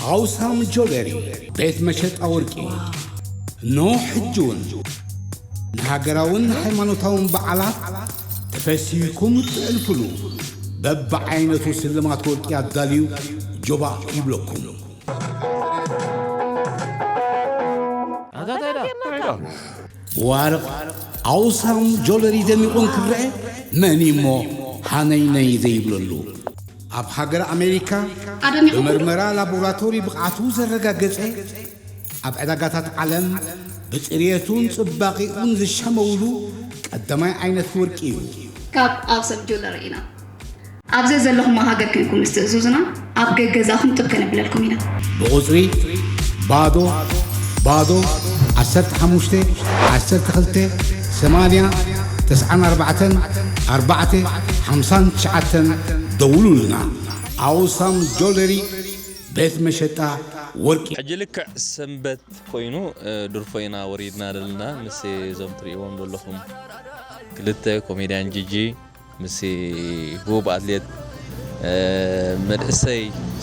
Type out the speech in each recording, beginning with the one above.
ኣውሳም ጆለሪ ቤት መሸጣ ወርቂ። ኖ ሕጂ እውን ንሃገራውን ሃይማኖታውን በዓላት ተፈሲህኩም እትዕልፍሉ በብዓይነቱ ስልማት ወርቂ ኣዳልዩ ጆባ ይብለኩም። ዋርቕ ኣውሳም ጆለሪ ደሚቑ እንክረአ መን እሞ ሃነይነይ ዘይብለሉ? ኣብ ሃገር ኣሜሪካ ኣደሚቑ ብመርመራ ላቦራቶሪ ብቕዓቱ ዘረጋገጸ፣ ኣብ ዕዳጋታት ዓለም ብጽርየቱን ጽባቐኡን ዝሸመውሉ ቀዳማይ ዓይነት ወርቂ እዩ። ካብ ኣውሰም ጁለሪ ኢና። ኣብ ዘዘለኹሞ ሃገር ኮንኩም ምስ ትእዝዙና ኣብ ገገዛኹም ጥብ ከነብለልኩም ኢና። ብቑጽሪ ባዶ ባዶ ዓሰርተ ሓሙሽተ ዓሰርተ ክልተ ሰማንያ ተስዓን ኣርባዕተን ኣርባዕተ ሓምሳን ትሽዓተን ደውሉልና። ኣውሳም ጆለሪ ቤት መሸጣ ወርቂ። ሕጂ ልክዕ ሰንበት ኮይኑ፣ እ፣ ድርፎ ኢና ወሪድና ዘለና ምስ እዞም ትርእይዎም ዘለኹም ክልተ ኮሜድያን ጂጂ፣ ምስ ህቡብ ኣትሌት፣ እ፣ መንእሰይ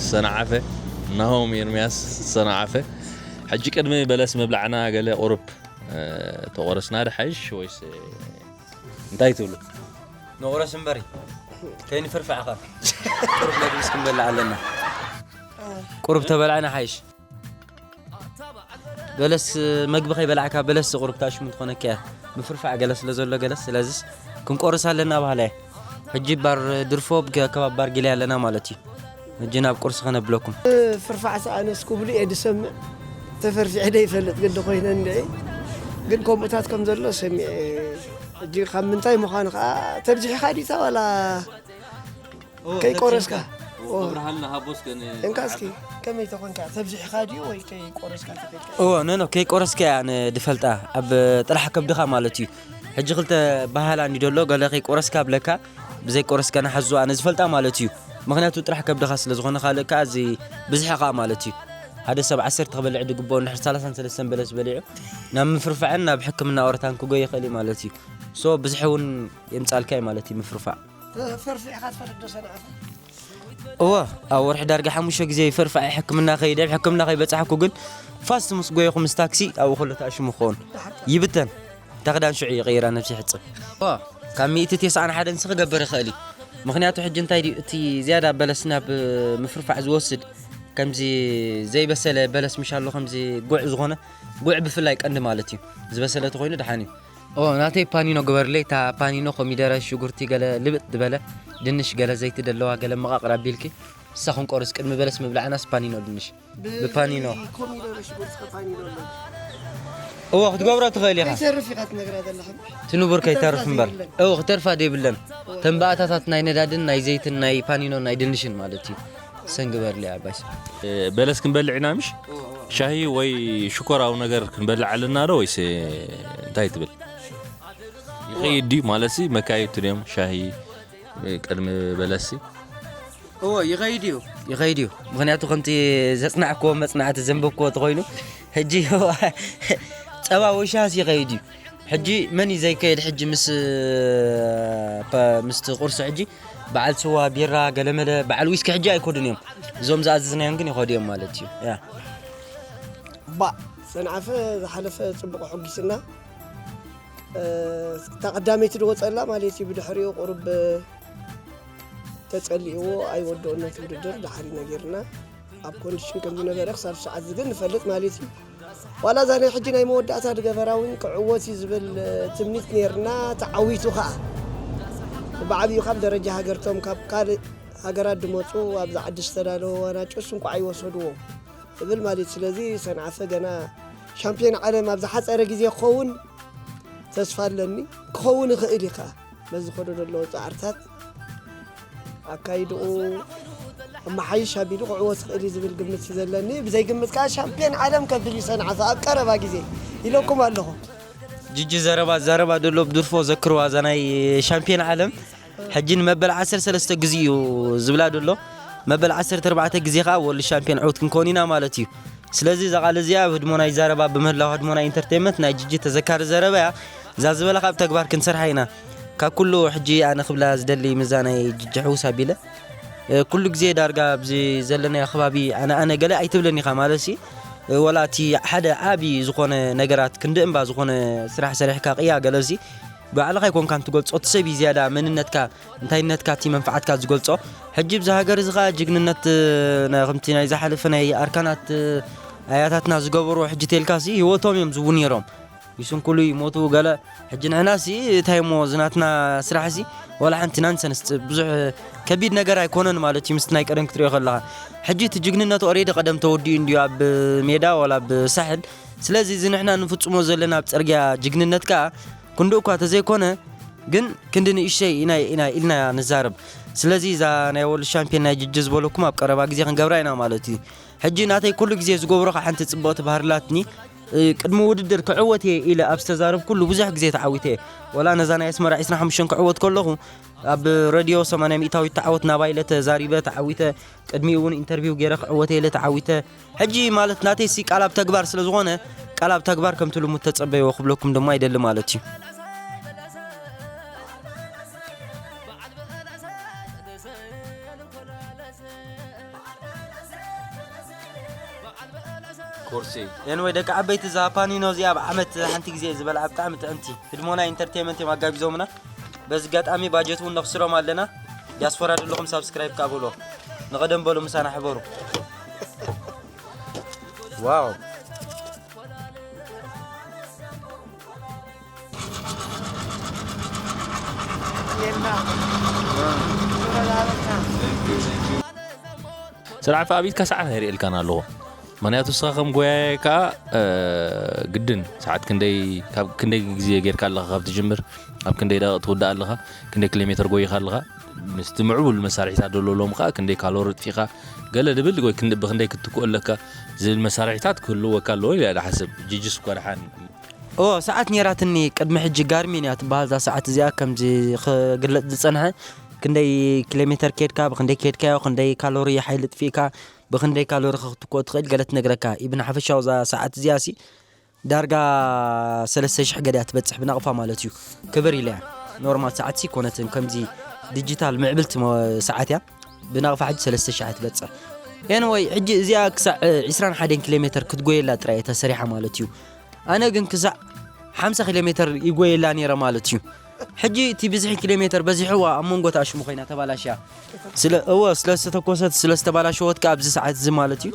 ሰንዓፈ፣ ናሆም ኤርምያስ ሰንዓፈ። ሕጂ ቅድሚ በለስ ምብላዕና ገለ ቁሩብ፣ እ፣ ተቆረስና ድሓይሽ ወይስ እንታይ ትብሉ? ንቑረስ እምበሪ፣ ከይንፍርፋዕ ኸ? ቁሩብ መግብስ ክንበልዕ ኣለና። ቁሩብ ተበላዕና ሓይሽ። በለስ መግቢ ከይበላዕካ በለስ ቁሩብ ታሽሙ ትኾነካ እያ። ምፍርፋዕ ገለ ስለ ዘሎ ገለስ፣ ስለዚስ ክንቆርስ ኣለና በሃላይ። ሕጂ ባር ድርፎ ኣብ ከባቢ ባር ጊልያ ኣለና ማለት እዩ። ሕጂ ናብ ቁርሲ ከነብለኩም። ፍርፋዕ ሰኣነስ ክብሉ እየ ዝሰምዕ። ተፈርፊዐ ዶ ይፈልጥ ግዲ ኮይነ እንድዒ። ግን ከምኡታት ከም ዘሎ ሰሚዐ። ሕጂ ካብ ምንታይ ምዃኑ ከዓ ተብዚሕኻ ዲታ ዋላ ኦ፣ ከይቆረስካ? ተብዚሕካ። ኦ። ኣብርሃልና ሃቦስ ከን እንካ እስኪ ከመይ ተኾንካ? ተብዚሕኻ ድዩ ወይ ከይቆረስካ ተፈትካ? እዎ፣ ኖ፣ ኖ፣ ከይቆረስካ እያ ኣነ ድፈልጣ። ኣብ ጥራሕ ከብድኻ ማለት እዩ። ሕጂ ክልተ ባህል ኣንዲ ደሎ፣ ገለ ከይቆረስካ ብለካ፣ ብዘይቆረስካ ንሓዙ ኣነ ዝፈልጣ ማለት እዩ። ምኽንያቱ ጥራሕ ከብድኻ ስለ ዝኾነ፣ ካልእ ከኣ እዚ ብዝሒ ከኣ ማለት እዩ። ሓደ ሰብ ዓሰርተ ክበልዕ ድግብኦ፣ እንድሕር ሰላሳን ሰለስተን በለስ በሊዑ፣ ናብ ምፍርፋዕን ናብ ሕክምና ኦረታን ክጎይ ይኽእል እዩ ማለት እዩ። ሶ፣ ብዝሒ እውን የምጻልካ እዩ ማለት እዩ ምፍርፋዕ። ፈርፊዕካ ትፈልጥ ዶ ሰንዓፈ? እወ፣ ኣብ ወርሒ ዳርጋ ሓሙሽተ ግዜ ፈርፋዕ ሕክምና ከይደ፣ ኣብ ሕክምና ከይበጻሕኩ ግን ፋስት ምስ ጎየኹ ምስ ታክሲ ኣብኡ ከሎ ተኣሽሙ ክኸውን። ይብተን። እታ ክዳን ሽዑ ይቕይራ ነብሲ ይሕጽብ። እወ፣ ካብ ሚእቲ ተስዓን ሓደን ሲ ክገብር ይኽእል እዩ። ምኽንያቱ ሕጂ እንታይ ድዩ እቲ ዝያዳ በለስ ናብ ምፍርፋዕ ዝወስድ፣ ከምዚ ዘይበሰለ በለስ ምሻሎ ከምዚ ጉዕ ዝኾነ፣ ጉዕ ብፍላይ ቀንዲ ማለት እዩ። ዝበሰለ ተኾይኑ ደሓን እዩ። ኦ፣ ናተይ ፓኒኖ ግበርለይ። እታ ፓኒኖ ኮሚደረ፣ ሽጉርቲ፣ ገለ ልብጥ ዝበለ ድንሽ፣ ገለ ዘይቲ ደለዋ፣ ገለ መቓቕር ኣቢልኪ፣ እሳ ክንቆርስ ቅድሚ በለስ ምብላዕናስ ፓኒኖ ድንሽ። ብ-፣ ብፓኒኖ። ኮሚደረ፣ ሽጉርቲ ከ ፓኒኖ ኣሎ? እዎ፣ ክትገብሮ ትኽእል ኢኻ። ከይተርፍ ኢኻ ትነግራ ዘለኻ። እቲ ንቡር ከይተርፍ ክትተርፋ እምበር። ዘይብለን። እዎ፣ ክተርፋ ዘይብለን። እዎ። ተን ባእታታት ናይ ነዳድን ናይ ዘይትን ናይ ፓኒኖን ናይ ድንሽን ማለት እዩ። ሰን ግበርለይ ኣባይ ሰብ። እ፣ በለስ ክንበልዕ ኢና ምሽ? እዎ፣ እዎ። ሻሂ ወይ ሽኮራዊ ነገር ክንበልዕ ኣለና ዶ ወይስ እንታይ ትብል? ይኸይድ ድዩ ማለትሲ መካይድቲ ድዮም ሻሂ ቅድሚ በለሲ? እዎ፣ ይኸይድ እዩ። ይኸይድ እዩ። ምኽንያቱ ከምቲ ዘጽናዕክዎ መጽናዕቲ ዘንበብክዎ ተኾይኑ፣ ሕጂ ጸባ ወይ ሻሂስ ይኸይድ እዩ። ሕጂ መን እዩ ዘይከይድ? ሕጂ ምስ፣ ፐ-፣ ምስቲ ቁርሲ ሕጂ በዓል ስዋ፣ ቢራ፣ ገለመለ፣ በዓል ዊስኪ ሕጂ ኣይኮዱን እዮም። እዞም ዝኣዘዝናዮም ግን ይኸዱ እዮም ማለት እዩ። ያ። ባ፣ ሰንዓፈ ዝሓለፈ ጽቡቕ ኣሐጒስና። እ፣ እታ ቀዳመይቲ ዝወጸላ ማለት እዩ። ብድሕሪኡ ቁሩብ ተጸሊእዎ ኣይወደኦን ነቲ ውድድር፣ ድሓር እዩ ነጊርና። ኣብ ኮንዲሽን ከም ዝነበረ ክሳብ ሰዓት እዚ ግን ንፈልጥ ማለት እዩ። ዋላ እዛ ናይ ሕጂ ናይ መወዳእታ ዝገበራ እውን ክዕወት እዩ ዝብል ትምኒት ነይርና፣ ተዓዊቱ ከኣ። ብዓብዩ ካብ ደረጃ ሃገርቶም ካብ ካልእ ሃገራት ዝመጹ ኣብዛ ዓዲ ዝተዳለወ ዋናጮስ እንቋዕ ኣይወሰድዎ እብል ማለት እዩ። ስለዚ ሰንዓፈ ገና ሻምፒዮን ዓለም ኣብ ዝሓጸረ ግዜ ክኸውን ተስፋ ኣለኒ። ክኸውን ይኽእል እዩ ከኣ። በዚ ዝኸዶ ዘለዎ ጻዕርታት ኣካይድኡ ኣመሓይሽ ኣቢሉ ክዕወት ይኽእል እዩ ዝብል ግምት እዩ ዘለኒ። ብዘይ ግምት ከኣ ሻምፒዮን ዓለም ከብል እዩ ሰንዓፈ ኣብ ቀረባ ግዜ ኢለኩም ኣለኹ። ጂጂ ዘረባ፣ ዘረባ ደሎ ብድርፎ ዘክርዋ እዛ ናይ ሻምፒዮን ዓለም። ሕጂ ንመበል ዓሰርተ ሰለስተ ግዜ እዩ ዝብላ ደሎ። መበል ዓሰርተ ኣርባዕተ ግዜ ከኣ ወርልድ ሻምፒዮን ዕውት ክንከውን ኢና ማለት እዩ። ስለዚ እዛ ቃል እዚኣ ኣብ ህድሞና ይዛረባ ብምህላው ህድሞና ኢንተርቴይንመንት ናይ ጂጂ ተዘካሪ ዘረባ እያ። እዛ ዝበላ ካብ ተግባር ክንሰርሓ ኢና። ካብ ኩሉ ሕጂ ኣነ ክብላ ዝደሊ ምዛ ናይ ጂጂ ሕውስ ኣቢለ። ኩሉ ግዜ ዳርጋ ኣብዚ ዘለናዮ ከባቢ ኣነ ኣነ ገለ ኣይትብለኒ ኢኻ ማለት ሲ። ወላ እቲ ሓደ ዓቢ ዝኾነ ነገራት ክንዲ እምባ ዝኾነ ስራሕ ሰሪሕካ ቅያ ገለ ሲ ባዕልኻ ኣይኮንካን ትገልጾ፣ እቲ ሰብ እዩ ዝያዳ መንነትካ፣ እንታይነትካ፣ እቲ መንፍዓትካ ዝገልጾ። ሕጂ ብዚ ሃገር እዚ ኸኣ ጅግንነት፣ ና-፣ ከምቲ ናይ ዝሓለፈ ናይ ኣርካናት ኣያታትና ዝገበርዎ ሕጂ ተልካሲ ህይወቶም እዮም ዝህቡ ነይሮም። ይስንኩሉ ይሞቱ ገለ። ሕጂ ንሕናሲ እንታይ እሞ ዝናትና ስራሕሲ ዋላ ሓንቲ ናንሰንስ ብዙሕ ከቢድ ነገር ኣይኮነን ማለት እዩ፣ ምስቲ ናይ ቀደም ክትሪኦ ከለኻ። ሕጂ እቲ ጅግንነት ኦሬዲ ቀደም ተወዲኡ እንድዩ ኣብ ሜዳ ዋላ ኣብ ሳሕል። ስለዚ እዚ ንሕና ንፍጽሞ ዘለና ኣብ ጽርግያ ጅግንነት ከኣ ክንዲ እኳ ተዘይኮነ ግን ክንዲ ንእሽተይ ኢና ኢና ኢልና ንዛረብ። ስለዚ እዛ ናይ ወርልድ ሻምፒዮን ናይ ጅጅ ዝበለኩም ኣብ ቀረባ ግዜ ክንገብራ ኢና ማለት እዩ። ሕጂ ናተይ ኩሉ ግዜ ዝገብሮ ከኣ ሓንቲ ጽብቕቲ ባህሪ ኣላትኒ። እ፣ ቅድሚ ውድድር ክዕወት እየ ኢለ ኣብ ዝተዛረብኩሉ ብዙሕ ግዜ ተዓዊተ እየ። ወላ ነዛ ናይ ኣስመራ ዕስራን ሓሙሽተን ክዕወት ከለኹ ኣብ ረድዮ ሰማንያ ሚእታዊት ተዓወት ናባይ ኢለ ተዛሪበ ተዓዊተ። ቅድሚኡ እውን ኢንተርቪው ገይረ ክዕወት እየ ኢለ ተዓዊተ። ሕጂ ማለት ናተይ ሲ ቃል ኣብ ተግባር ስለ ዝኾነ ቃል ኣብ ተግባር ከምቲ ልሙድ ተጸበይዎ ክብለኩም ድማ ይደሊ ማለት እዩ። ኮርሴ ኤንወይ ደቂ ዓበይቲ ዛፓኒኖ እዚኣ ኣብ ዓመት ሓንቲ ግዜ ዝበልዓ ብጣዕሚ ጥዕምቲ ህድሞና ኢንተርቴንመንት እዮም ኣጋቢዞምና። በዚ ኣጋጣሚ ባጀት እውን ነኽስሮም ኣለና። ዲያስፖራ ዘለኹም ሳብስክራይብ ካ በሎ። ንቐደም በሉ ምሳና ሕበሩ። ዋው። ስራሕ ኣብ ኢድካ ሰዓት ኣይርእየልካን ኣለኹ። ምኽንያቱ ንስኻ ከም ጎያያይ ከኣ ግድን ሰዓት ክንደይ፣ ካብ ክንደይ ግዜ ጌርካ ኣለኻ፣ ካብ ትጅምር ኣብ ክንደይ ደቂቕ ትውዳእ ኣለኻ፣ ክንደይ ኪሎ ሜትር ጎይኻ ኣለኻ፣ ምስቲ ምዕቡል መሳርሒታት ዘሎ ሎም ከኣ ክንደይ ካሎሪ ኣጥፊእኻ፣ ገለ ድብል ወይ ብኽንደይ ክትትክኦ ኣለካ ዝብል መሳርሒታት ክህልወካ ኣለዎ ኢለ እየ ዝሓስብ። ጅጅስ እኳ ደሓን እዎ ሰዓት ኔራትኒ ቅድሚ ሕጂ ጋርሚን እያ ትበሃል እዛ ሰዓት እዚኣ ከምዚ ክግለጽ ዝጸንሐ ክንደይ ኪሎ ሜተር ኬድካ ብክንደይ ኬድካዮ ክንደይ ካሎሪ ሓይሊ ጥፊእካ ብክንደይ ካሎሪ ክትኮ ትኽእል ገለ ትነግረካ ኢብን ሓፈሻዊ እዛ ሰዓት እዚኣ ሲ ዳርጋ ሰለስተ ሽሕ ገዲያ ትበጽሕ ብናቕፋ ማለት እዩ ክብር ኢለያ ኖርማል ሰዓት ሲ ኮነትን ከምዚ ዲጂታል ምዕብልቲ ሰዓት እያ ብናቕፋ ሕጂ ሰለስተ ሽሕ ትበጽሕ ኤንወይ ሕጂ እዚኣ ክሳዕ ዕስራን ሓደን ኪሎ ሜተር ክትጎየላ ጥራይ እየ ተሰሪሓ ማለት እዩ ኣነ ግን ክሳዕ ሓምሳ ኪሎ ሜተር ይጎየላ ነይረ ማለት እዩ። ሕጂ እቲ ብዝሒ ኪሎ ሜተር በዚሕዋ ኣብ መንጎ እታ ሽሙ ኮይና ተባላሽያ። ስለ እወ ስለ ዝተተኮሰት ስለ ዝተባላሸወት ከኣ ኣብዚ ሰዓት እዚ ማለት እዩ።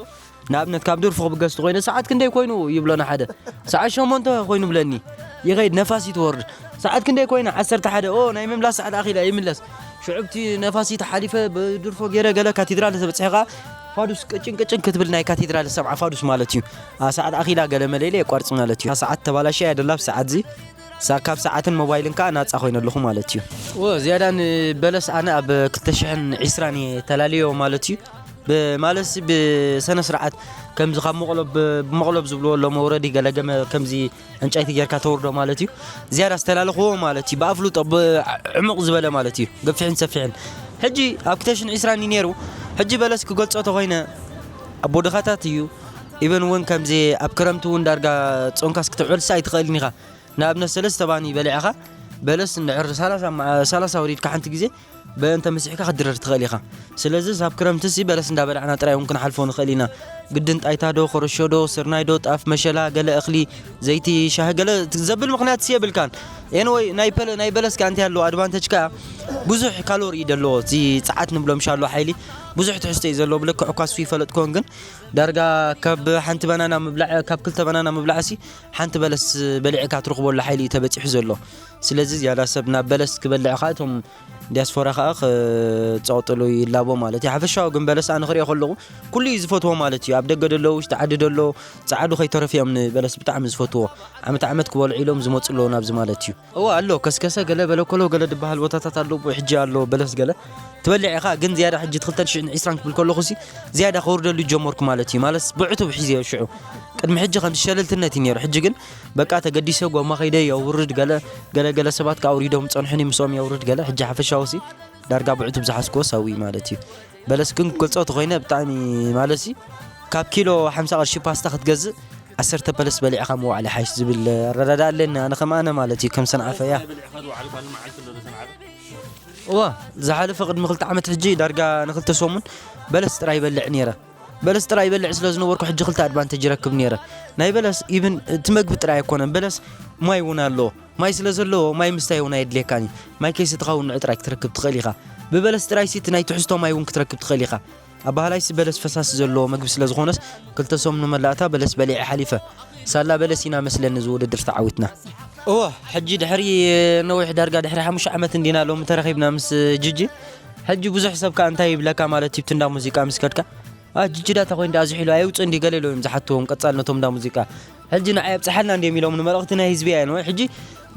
ንኣብነት ካብ ድርፎ ክብገስ ተኮይነ ሰዓት ክንደይ ኮይኑ ይብሎ ንሓደ ሰዓት ሸሞንተ ኮይኑ ብለኒ ይኸይድ ነፋሲት ወርድ ሰዓት ክንደይ ኮይና ዓሰርተ ሓደ ኦ ናይ ምምላስ ሰዓት ኣኺላ ይምለስ ሽዑ ብቲ ነፋሲት ሓሊፈ ብድርፎ ገይረ ገለ ካቴድራል ተበፅሐ ከኣ ፋዱስ ቅጭን ቅጭን ክትብል ናይ ካቴድራል ዝሰምዓ ፋዱስ ማለት እዩ። ሰዓት ኣኺላ ገለ መለ ኢለ የቋርጽ ማለት እዩ። ሰዓት ተባላሽያ እያ ደላ ብሰዓት እዚ። ካብ ሰዓትን ሞባይልን ከኣ ናጻ ኮይነ ኣለኹ ማለት እዩ። ወ ዝያዳ ንበለስ ኣነ ኣብ ክልተ ሽሕን ዕስራን እየ ተላልዮ ማለት እዩ። ማለትሲ ብሰነ ስርዓት ከምዚ ካብ መቕሎብ ብመቕሎብ ዝብልዎ ኣሎ መውረዲ ገለገመ ከምዚ ዕንጨይቲ ጌርካ ተውርዶ ማለት እዩ። ዝያዳ ዝተላለኽዎ ማለት እዩ። ብኣፍልጦ ብዕሙቕ ዝበለ ማለት እዩ። ገፊሕን ሰፊሕን። ሕጂ ኣብ ክልተ ሽሕን ዕስራን እዩ ነይሩ። ሕጂ በለስ ክገልጾ ተኾይነ ኣቦ ድኻታት እዩ። ኢቨን እውን ከምዚ ኣብ ክረምቲ እውን ዳርጋ ጾንካስ ክትውዕልሲ ኣይትኽእልን ኢኻ። ንኣብነት ሰለስተ ባኒ በሊዕኻ በለስ እንድሕር ሰላሳ መዓ- ሰላሳ ወሪድካ ሓንቲ ግዜ በእንተ ምስሕካ ክትድረር ትኽእል ኢኻ። ስለዚ ሳብ ክረምቲ ሲ በለስ እንዳበላዕና ጥራይ እውን ክንሓልፎ ንኽእል ኢና። ግድን ጣይታ ዶ፣ ኮረሾ ዶ፣ ስርናይ ዶ፣ ጣፍ፣ መሸላ፣ ገለ እኽሊ፣ ዘይቲ፣ ሻሂ ገለ ዘብል ምኽንያት ሲ የብልካን። ኤንወይ ናይ ፐለ ናይ በለስ ከኣ እንታይ ኣለዎ ኣድቫንተጅ ከኣ ብዙሕ ካሎሪ እዩ ደለዎ። እቲ ጸዓት ንብሎ ምሽ ኣሎ ሓይሊ ብዙሕ ትሕዝቶ እዩ ዘለዎ ብልክዕ እኳ እሱ ይፈለጥኮን ግን ዳርጋ ካብ ሓንቲ ባናና ምብላዕ ካብ ክልተ ባናና ምብላዕ ሲ ሓንቲ በለስ በሊዕካ ትረኽበሉ ሓይሊ እዩ ተበጺሑ ዘሎ። ስለዚ ዝያዳ ሰብ ናብ በለስ ክበልዕ ከኣ እቶም ዲያስፖራ ከኣ ክጸቕጥሉ ይላቦ ማለት እዩ። ሓፈሻዊ ግን በለስ ኣነ ክሪኦ ከለኹ ኩሉ እዩ ዝፈትዎ ማለት እዩ። ኣብ ደገ ደሎ ውሽጢ ዓዲ ደሎ ጸዓዱ ከይተረፉ እዮም ንበለስ ብጣዕሚ ዝፈትዎ። ዓመት ዓመት ክበልዑ ኢሎም ዝመጹ ኣለዉ ናብዚ ማለት እዩ። እወ ኣሎ ከስከሰ ገለ በለኮሎ ገለ ዝበሃል ቦታታት ኣሎ ብኡ ሕጂ ኣሎ በለስ ገለ ትበልዕ ኢኻ ግን ዝያዳ ሕጂ እቲ ክልተ ሽሕን ዕስራን ክብል ከለኹ ሲ ዝያዳ ከውርደሉ ጀመርኩ ማለት እዩ። ማለትስ ብዕቱብ ሒዘዮ ሽዑ ቅድሚ ሕጂ ከምዚ ሸለልትነት እዩ ነይሩ። ሕጂ ግን በቃ ተገዲሰ ጎማ ከይደ የውርድ ገለ ገለ ገለ ሰባት ከኣ ኣውሪዶም ጸንሑኒ ምስኦም የውርድ ገለ ሕጂ ሓፈሻዊ ሲ ዳርጋ ብዕቱብ ዝሓዝክዎ ሳዊ ማለት እዩ። በለስ ግን ክገልጾ ተኾይነ ብጣዕሚ ማለት ሲ ካብ ኪሎ ሓምሳ ቅርሺ ፓስታ ክትገዝእ ዓሰርተ በለስ በሊዕኻ ምውዓል ይሓይሽ ዝብል ኣረዳድኣ ኣለኒ። ኣነ ከም ኣነ ማለት እዩ፣ ከም ሰንዓፈ እያ። በሊዕኻ ዝወዓልካሉ መዓልቲ ኣሎ ዶ ሰንዓፈ? እዋ፣ ዝሓለፈ ቅድሚ ክልተ ዓመት ሕጂ ዳርጋ ንክልተ ሰሙን በለስ ጥራይ ይበልዕ ነይረ። በለስ ጥራይ ይበልዕ ስለ ዝነበርኩ ሕጂ ክልተ ኣድቫንቴጅ ይረክብ ነይረ። ናይ በለስ ኢቭን እቲ መግቢ ጥራይ ኣይኮነን፣ በለስ ማይ እውን ኣለዎ። ማይ ስለ ዘለዎ ማይ ምስታይ እውን ኣየድልየካን እዩ። ማይ ከይሰትኻ እውን ንዑ ጥራይ ክትረክብ ትኽእል ኢኻ። ብበለስ ጥራይሲ እቲ ናይ ትሕዝቶ ማይ እውን ክትረክብ ትኽእል ኢኻ። ኣባህላይሲ በለስ ፈሳሲ ዘለዎ መግቢ ስለ ዝኾነስ ክልተ ሰሙን ንመላእታ በለስ በሊዐ ሓሊፈ። ሳላ በለስ ኢና መስለኒ እዚ ውድድር ተዓዊትና። እወ፣ ሕጂ ድሕሪ ነዊሕ ዳርጋ ድሕሪ ሓሙሽተ ዓመት እንዲና ሎሚ ተረኺብና ምስ ጅጂ። ሕጂ ብዙሕ ሰብ ከኣ እንታይ ይብለካ ማለት እዩ፣ ብቲ እንዳ ሙዚቃ ምስ ከድካ፣ "አ፣ ጅጂ ዳታ ኮይኑ ደኣ ዝሕ ኢሉ ኣየውጽእ እንዲ?" ገለ ኢሎም እዮም ዝሓትዎም ቀጻልነቶም እንዳ ሙዚቃ። ሕጂ ንዓይ ኣብጽሓልና እንዲዮም ኢሎም ንመልእኽቲ ናይ ህዝቢ እያ ነወ። ሕጂ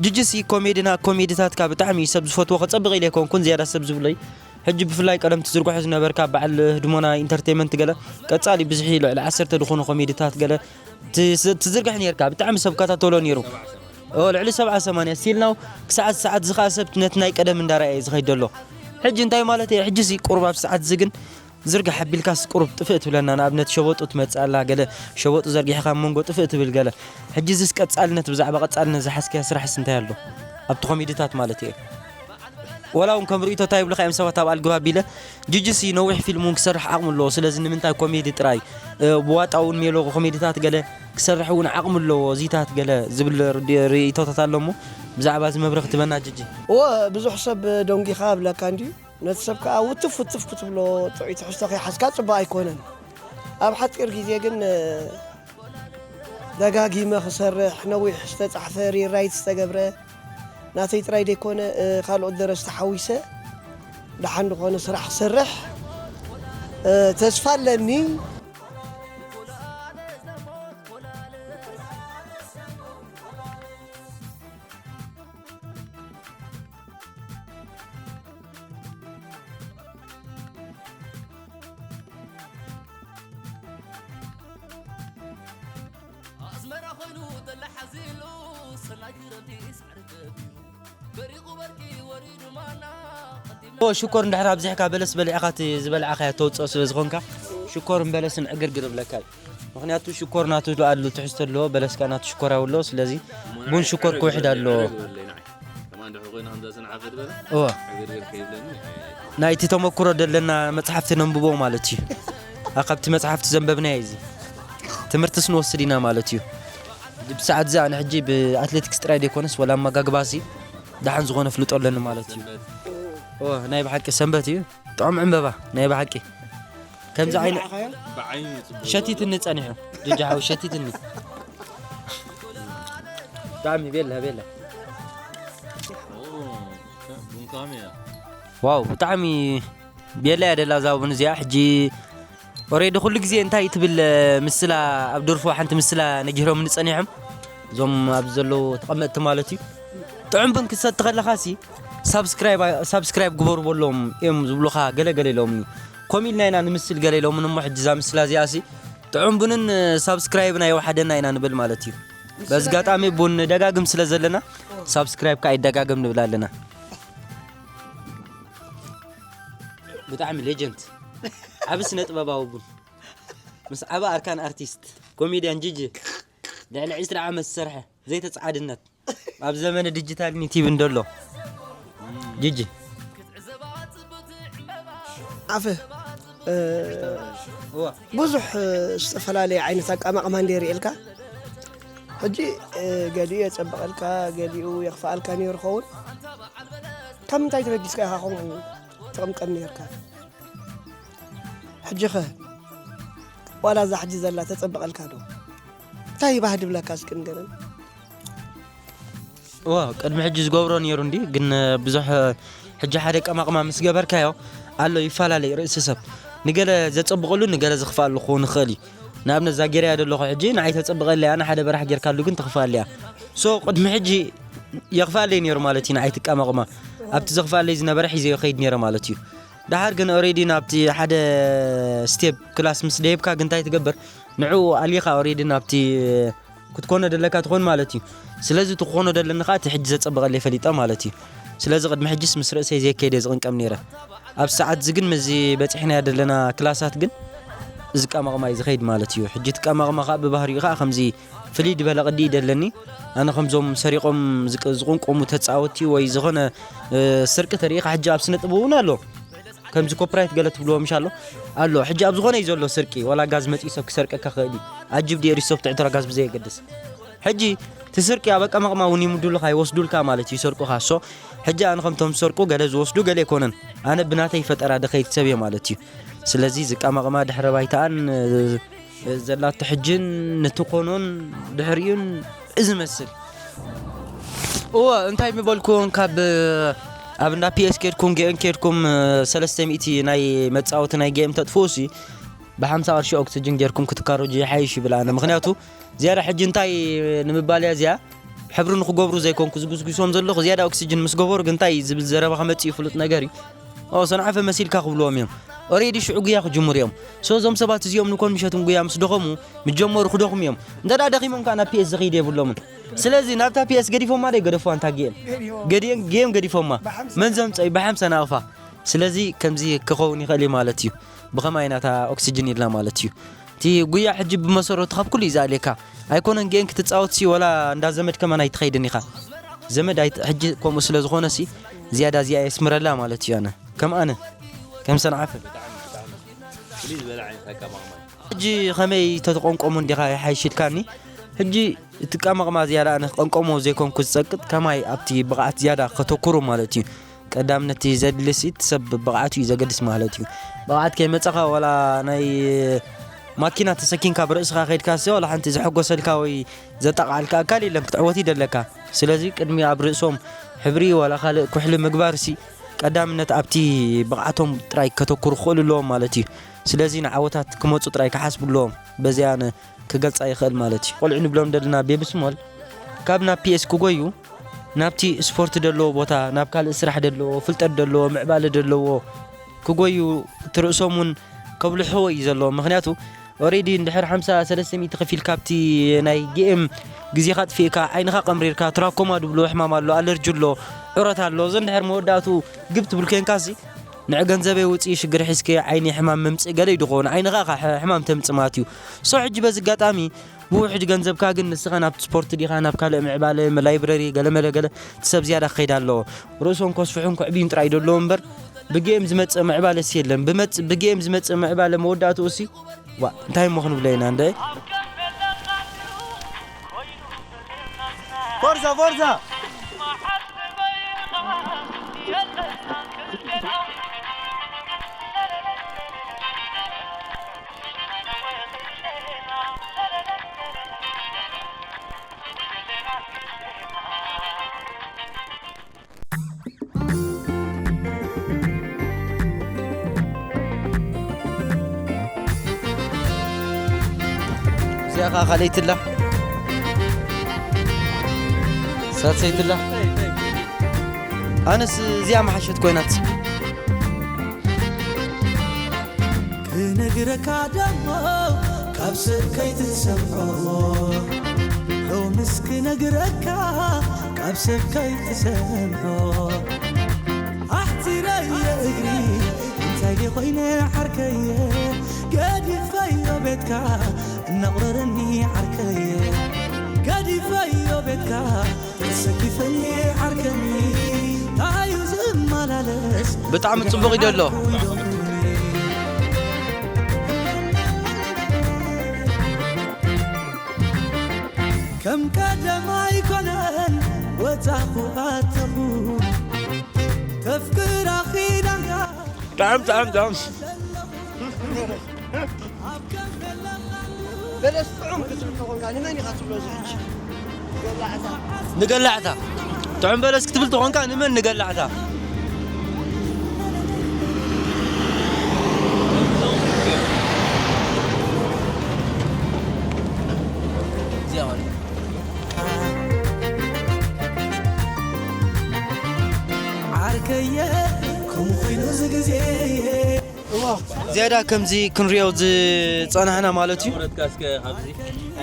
ጅጂ ሲ ኮሜድና ኮሜድታትካ ብጣዕሚ እዩ ሰብ ዝፈትዎ፣ ከጸብቕ ኢለ ኣይኮንኩን ዝያዳ ሰብ ዝብለይ። ሕጂ ብፍላይ ቀደም ትዝርግሖ ዝነበርካ በዓል ህድሞና ኢንተርቴይመንት ገለ ቀጻሊ ብዝሒ ልዕሊ ዓሰርተ ዝኾኑ ኮሜድታት ገለ ትስ-፣ ትዝርግሕ ነርካ፣ ብጣዕሚ ሰብ ከታተሎ ነይሩ። ኦ፣ ልዕሊ ሰብዓ ሰማንያ ስቲል ናው ክሰዓት ሰዓት እዚ ኸኣ ሰብ ነቲ ናይ ቀደም እንዳረኣየ ዝኸይድ ዘሎ። ሕጂ እንታይ ማለት እየ? ሕጂ ሲ ቁሩብ ኣብ ሰዓት እዚ ግን ዝርግሕ ኣቢልካስ ቁሩብ ጥፍእ ትብለና። ንኣብነት ሸበጡ ትመጽእ ኣላ፣ ገለ ሸበጡ ዘርጊሕካ ኣብ መንጎ ጥፍእ ትብል ገለ። ሕጂ እዚስ ቀጻልነት፣ ብዛዕባ ቀጻልነት ዝሓዝካዮ ስራሕስ እንታይ ኣሎ ኣብቲ ኮሜድታት ማለት እየ? ወላ እውን ከም ርእይቶ እንታይ ይብሉኻ እዮም ሰባት ኣብ ኣልግባብ ኢለ፣ ጅጅሲ ነዊሕ ፊልም እውን ክሰርሕ ዓቕሚ ኣለዎ። ስለዚ ንምንታይ ኮሜዲ ጥራይ፣ እ፣ ብዋጣ እውን ሜሎ ኮሜዲታት ገለ ክሰርሕ እውን ዓቕሚ ኣለዎ፣ እዚታት ገለ ዝብል ርድ-፣ ርእይቶታት ኣሎ እሞ ብዛዕባ እዚ መብርህ ክትበና ጅጂ። እወ፣ ብዙሕ ሰብ ደንጊኻ ኣብለካ እንድዩ። ነቲ ሰብ ከኣ ውትፍ ውትፍ ክትብሎ ጥዑይ ትሕዝቶ ከይሓዝካ ጽቡቕ ኣይኮነን። ኣብ ሓጺር ግዜ ግን፣ እ፣ ደጋጊመ ክሰርሕ፣ ነዊሕ ዝተጻሕፈ፣ ሪራይት ዝተገብረ፣ ናተይ ጥራይ ደይኮነ፣ እ፣ ካልኦት ደረስቲ ሓዊሰ ደሓን ዝኾነ ስራሕ ክሰርሕ፣ እ፣ ተስፋ ኣለኒ። ኣስመራ ኮይኑ ጠላ ሓዚሉ፣ ሰናይ ክረምቲ ሳዕሪ ገቢሩ፣ በሪቑ በርቂ ወሪዱ ማና፣ ቀዲሙ ኦ፣ ሽኮር እንድሕር ኣብዚሕካ በለስ በሊዕኻ እቲ ዝበልዓኻዮ ተውፅኦ ስለ ዝኾንካ፣ ሽኮርን በለስን ዕግርግር እብለካ እዩ። ምኽንያቱ ሽኮር ናቱ ኣሉ ትሕዝቶ ኣለዎ፣ በለስ ከኣ ናቱ ሽኮር ኣለዎ። ስለዚ ቡን ሽኮር ክውሕድ ኣለዎ። ከማን ድሕሪ ኮይና ከምዛ ሰንዓፈ ዝበለ እወ። ዕግርግር ከይብለኒ። ናይቲ ተመኩሮ ደለና መጽሓፍቲ ነንብቦ ማለት እዩ። ኣ፣ ካብቲ መጽሓፍቲ ዘንበብናዮ እዚ ትምህርትስ ንወስድ ኢና ማለት እዩ። ብሰዓት እዚ ኣነ ሕጂ ብኣትሌቲክስ ጥራይ ዘይኮነስ ወላ ኣመጋግባሲ ደሓን ዝኾነ ፍልጦ ኣለኒ ማለት እዩ። እወ፣ ናይ ብሓቂ ሰንበት እዩ። ጥዑም ዕምበባ፣ ናይ ብሓቂ። ከምዚ ዓይነት ብዓይኒ ጽቡቕ። ሸቲትኒ ጸኒሑ። ጅጂ ሓው ሸቲትኒ። ብጣዕሚ ቤላ፣ ቤላ። ኦ፣ ቡን ከመይ እያ? ዋው፣ ብጣዕሚ ቤላ እያ ደላ እዛ ቡን እዚኣ። ሕጂ ኦሬዲ ኩሉ ግዜ እንታይ ትብል ምስላ ኣብ ደርፎ ሓንቲ ምስላ ነጊሮምኒ ጸኒሖም። እዞም ኣብዚ ዘለዉ ተቐመጥቲ ማለት እዩ። ጥዑም ቡን ክትሰቲ ከለኻሲ ሳብስክራይብ፣ ሳብስክራይብ ግበሩ በሎም እዮም ዝብሉኻ ገለ ገለ ኢሎምኒ። ከምኡ ኢልና ኢና ንምስል ገለ ኢሎምኒ እሞ ሕጂ እዛ ምስላ እዚኣሲ ጥዑም ቡንን ሳብስክራይብን ኣይወሓደና ኢና ንብል ማለት እዩ። በዚ ኣጋጣሚ ቡን ንደጋግም ስለ ዘለና ሳብስክራይብ ከኣ ይደጋገም ንብል ኣለና። ብጣዕሚ ሌጀንድ። ዓቢ ስነ ጥበባዊ ቡን። ምስ ዓቢ ኣርካን ኣርቲስት፣ ኮሜድያን ጂጂ ልዕሊ ዕስራ ዓመት ዝሰርሐ ዘይተጻዓድነት ኣብ ዘመነ ዲጂታል ዩቲዩብ እንደሎ። ጂጂ። ኣፈ፣ እ፣ እዋ። ብዙሕ፣ እ፣ ዝተፈላለየ ዓይነት ኣቀማቕማ እንደ የርእየልካ። ሕጂ፣ እ፣ ገሊኡ የጸብቐልካ፣ ገሊኡ የኽፍኣልካ ነይሩ ኸውን። ካብ ምንታይ ተበጊስካ ኢኻ ከምኡ ትቕምቀም ነይርካ? ሕጂኸ ዋላ እዛ ሕጂ ዘላ ተጸብቐልካ ዶ? እንታይ ባህዲ ብለካ እስኪ ንገረኒ። እዋ፣ ቅድሚ ሕጂ ዝገብሮ ነይሩ እንዲ፣ ግን ብዙሕ ሕጂ ሓደ ቀማቕማ ምስ ገበርካዮ ኣሎ ይፈላለይ ርእሲ ሰብ። ንገለ ዘጸብቐሉ ንገለ ዝኽፍኣሉ ክኸውን ይኽእል እዩ። ንኣብነት እዛ ጌርያ ዘለኹ ሕጂ ንዓይ ተጸብቐለይ፣ ኣነ ሓደ በራሕ ጌርካሉ ግን ትኽፍኣለይ እያ። ሶ ቅድሚ ሕጂ የኽፍኣለይ ነይሩ ማለት እዩ ንዓይ ትቀማቕማ። ኣብቲ ዘኽፍኣለይ ዝነበረ ሒዘዮ ይኸይድ ነይረ ማለት እዩ። ደሓር ግን ኦሬዲ ናብቲ ሓደ ስቴፕ ክላስ ምስ ደየብካ ግን እንታይ ትገብር? ንዕኡ ኣሊኻ ኦሬዲ ናብቲ ክትኮኖ ደለካ ትኾን ማለት እዩ። ስለዚ እቲ ክኾኖ ደለኒ ኸኣ እቲ ሕጂ ዘጸብቐለይ ፈሊጠ ማለት እዩ። ስለዚ ቅድሚ ሕጂስ ምስ ርእሰይ ዘየከይደ ዝቕንቀም ነይረ። ኣብ ሰዓት እዚ ግን ምስዚ በጺሕናዮ ደለና ክላሳት ግን ዝቃማቕማ እዩ ዝኸይድ ማለት እዩ። ሕጂ ትቃማቕማ ከዓ ብባህሪኡ ከዓ ከምዚ ፍልይ ዝበለ ቅዲ እዩ ደለኒ። ኣነ ከምዞም ሰሪቖም ዝቅ-፣ ዝቕንቆሙ ተጻወትቲ ወይ ዝኾነ፣ እ፣ ስርቂ ተሪኢኻ፣ ሕጂ ኣብ ስነ ጥበብ እውን ኣሎ። ከምዚ ኮፒራይት ገለ ትብልዎ ምሽ ኣሎ? ኣሎ። ሕጂ ኣብ ዝኾነ እዩ ዘሎ ስርቂ። ዋላ ጋዝ መጺኡ ሰብ ክሰርቀካ ክእል እዩ። ኣጅብ ድዩ ሪሶፍት ዕትራ ጋዝ ብዘየገድስ። ሕጂ እቲ ስርቂ ኣብ ኣቀማቕማ እውን ይምዱልካ፣ ይወስዱልካ ማለት እዩ፣ ይሰርቁኻ። ሶ፣ ሕጂ ኣነ ከምቶም ዝሰርቁ ገለ ዝወስዱ ገለ ኣይኮነን። ኣነ ብናተይ ፈጠራ ድኸይድ ሰብ እየ ማለት እዩ። ስለዚ ዝቀማቕማ ድሕረ ባይታኣን፣ እ፣ ዘላቶ ሕጅን ንትኾኖን ድሕሪኡን እዚ መስል። እወ፣ እንታይ ምበልኩ፣ ካብ ኣብ እንዳ ፒኤስ ኬድኩም፣ ጌም ኬድኩም፣ ሰለስተ ሚእቲ ናይ መጻወቲ ናይ ጌም ተጥፍኡ ሲ፣ ብሓምሳ ቅርሺ ኦክስጅን ጌርኩም ክትካረጁ ይሓይሽ ይብል ኣነ። ምኽንያቱ ዝያዳ ሕጂ እንታይ ንምባል እያ እዚኣ፣ ሕብሪ ንኽገብሩ ዘይኮንኩ ዝጉስጉሶም ዘለኹ፣ ዝያዳ ኦክስጅን ምስ ገበሩ ግን እንታይ ዝብል ዘረባ ከመጽእ ይፍሉጥ ነገር እዩ። ኦ፣ ሰንዓፈ መሲልካ ክብልዎም እዮም። ኦሬዲ ሽዑ ጉያ ክጅምሩ እዮም። ሶ፣ እዞም ሰባት እዚኦም ንኮን ምሸትን ጉያ ምስ ደኸሙ፣ ምስ ጀመሩ ክደኽሙ እዮም። እንተ ደኣ ደኺሞም ከኣ ናብ ፒኤስ ዝኸይድ የብሎምን። ስለዚ ናብታ ፒኤስ ገዲፎማ ዶ ይገደፍዋ እንታ ጌም? ገዲም-፣ ጌም ገዲፎማ። መን ዘምጸ እዩ? ብሓምሳ ናቕፋ። ስለዚ ከምዚ ክኸውን ይኽእል እዩ ማለት እዩ። ብኸማይ ናታ ኦክስጅን ኢልና ማለት እዩ። እቲ ጉያ ሕጂ ብመሰረቱ ካብ ኩሉ እዩ ዝኣልየካ። ኣይኮነን ጌም ክትጻወት ሲ ወላ እንዳ ዘመድ ከማን ኣይትኸይድን ኢኻ። ዘመድ ኣይት-፣ ሕጂ ከምኡ ስለ ዝኾነ ሲ ዝያዳ እዚኣ የስምረላ ማለት እዩ። ኣነ ከም ኣነ ከም ሰንዓፈ። ፍልይ ዝበለ ዓይነት ኣቀማቕማ እዩ። ሕጂ ከመይ ተተቆንቆሙ እንዲኻ ይሓይሽ ኢልካኒ። ሕጂ እቲ ቀመቕማ ዝያዳ ኣነ ክቐንቀሞ ዘይኮንኩ ዝጸቅጥ ከማይ ኣብቲ ብቕዓት ዝያዳ ከተኩሩ ማለት እዩ። ቀዳምነት ዘድልስ እቲ ሰብ ብቕዓቱ እዩ ዘገድስ ማለት እዩ። ብቕዓት ከይመጸኻ ዋላ ናይ ማኪና ተሰኪንካ ብርእስኻ ከይድካ ሲ ዋላ ሓንቲ ዘሐጎሰልካ ወይ ዘጣቕዓልካ ኣካል የለን ክትዕወት ይደለካ። ስለዚ ቅድሚ ኣብ ርእሶም ሕብሪ ዋላ ካልእ ኩሕሊ ምግባር ሲ ቀዳምነት ኣብቲ ብቕዓቶም ጥራይ ከተኩሩ ክኽእሉ ኣለዎም ማለት እዩ። ስለዚ ንዓወታት ክመጹ ጥራይ ክሓስቡ ኣለዎም። በዚኣ ኣነ ክገልጻ ይኽእል ማለት እዩ። ቆልዑ ንብሎም ደለና ቤቢ ስሞል ካብ ናብ ፒኤስ ክጎዩ ናብቲ ስፖርት ደለዎ ቦታ፣ ናብ ካልእ ስራሕ ደለዎ፣ ፍልጠት ደለዎ፣ ምዕባለ ደለዎ ክጎዩ እቲ ርእሶም እውን ከብልሕዎ እዩ ዘለዎ። ምኽንያቱ ኦሬዲ እንድሕር ሓምሳ ሰለስተ ሚእቲ ከፊል ካብቲ ናይ ጌም ግዜኻ ኣጥፊእካ ዓይንኻ ቀምሪርካ ትራኮማ ድብሎ ሕማም ኣሎ፣ ኣለርጂ ኣሎ፣ ዑረት ኣሎ። እዚ እንድሕር መወዳእቱ ግብ ትብል ኮንካሲ ንዕ ገንዘበይ ውፅኢ ሽግር ሒዝከ ዓይኒ ሕማም ምምፅእ ገለ እዩ ድኸውን። ዓይንኻ ኢኻ ሕ-፣ ሕማም ተምፅእ ማለት እዩ። ሶ ሕጂ በዚ ኣጋጣሚ ብውሕድ ገንዘብካ ግን ንስኻ ናብ ስፖርት ዲኻ ናብ ካልእ ምዕባለ ላይብረሪ ገለ መለ ገለ እቲ ሰብ ዝያዳ ክኸይድ ኣለዎ። ርእሶም ከስፍሑን ከዕብዩን ጥራይ ደለዎ እምበር ብጌም ዝመፅእ ምዕባለስ የለን። ብመፅ-፣ ብጌም ዝመፅእ ምዕባለ መወዳእትኡ እሲ ዋ እንታይ እሞ ክንብሎ ኢና እንደ ፎርዛ ፎርዛ። እዚኣ ኸዓ ካልኣይቲ ኣላ። ሳልሰይቲ ኣላ። ኣነስ እዚኣ መሓሸት ኮይናት። ክነግረካ ደሞ ካብ ሰብ ከይትሰምዖ፣ ሎምስ ክነግረካ ካብ ሰብ ከይትሰምዖ። ኣሕፂረየ እግሪ እንታይ ደኾይነ ዓርከየ፣ ገዲፈዮ ቤትካ እናቑረረኒ ዓርከየ፣ ገዲፈዮ ቤትካ ተሰኪፈኒ ዓርከኒ ታዩ ዝመላለስ ብጣዕሚ ጽቡቕ እዩ ዘሎ። ከም ቀደም ኣይኮነን ወጻኹ ኣተኹ ተፍቅራ ኺዳንካ ጥዕም ጥዕም ጥዕም። በለስ ጥዑም ክትብል ተኾንካ ንመን ኢኻ ትብሎ እዚ ሕጂ? ንገላዕታ። ንገላዕታ። ጥዑም በለስ ክትብል ተኾንካ ንመን ንገላዕታ? እዚኣ ማለት ዓርከየ ከምኡ ኮይኑ እዚ ግዜ ዝያዳ ከምዚ ክንሪኦ ዝጸናሕና ማለት እዩ።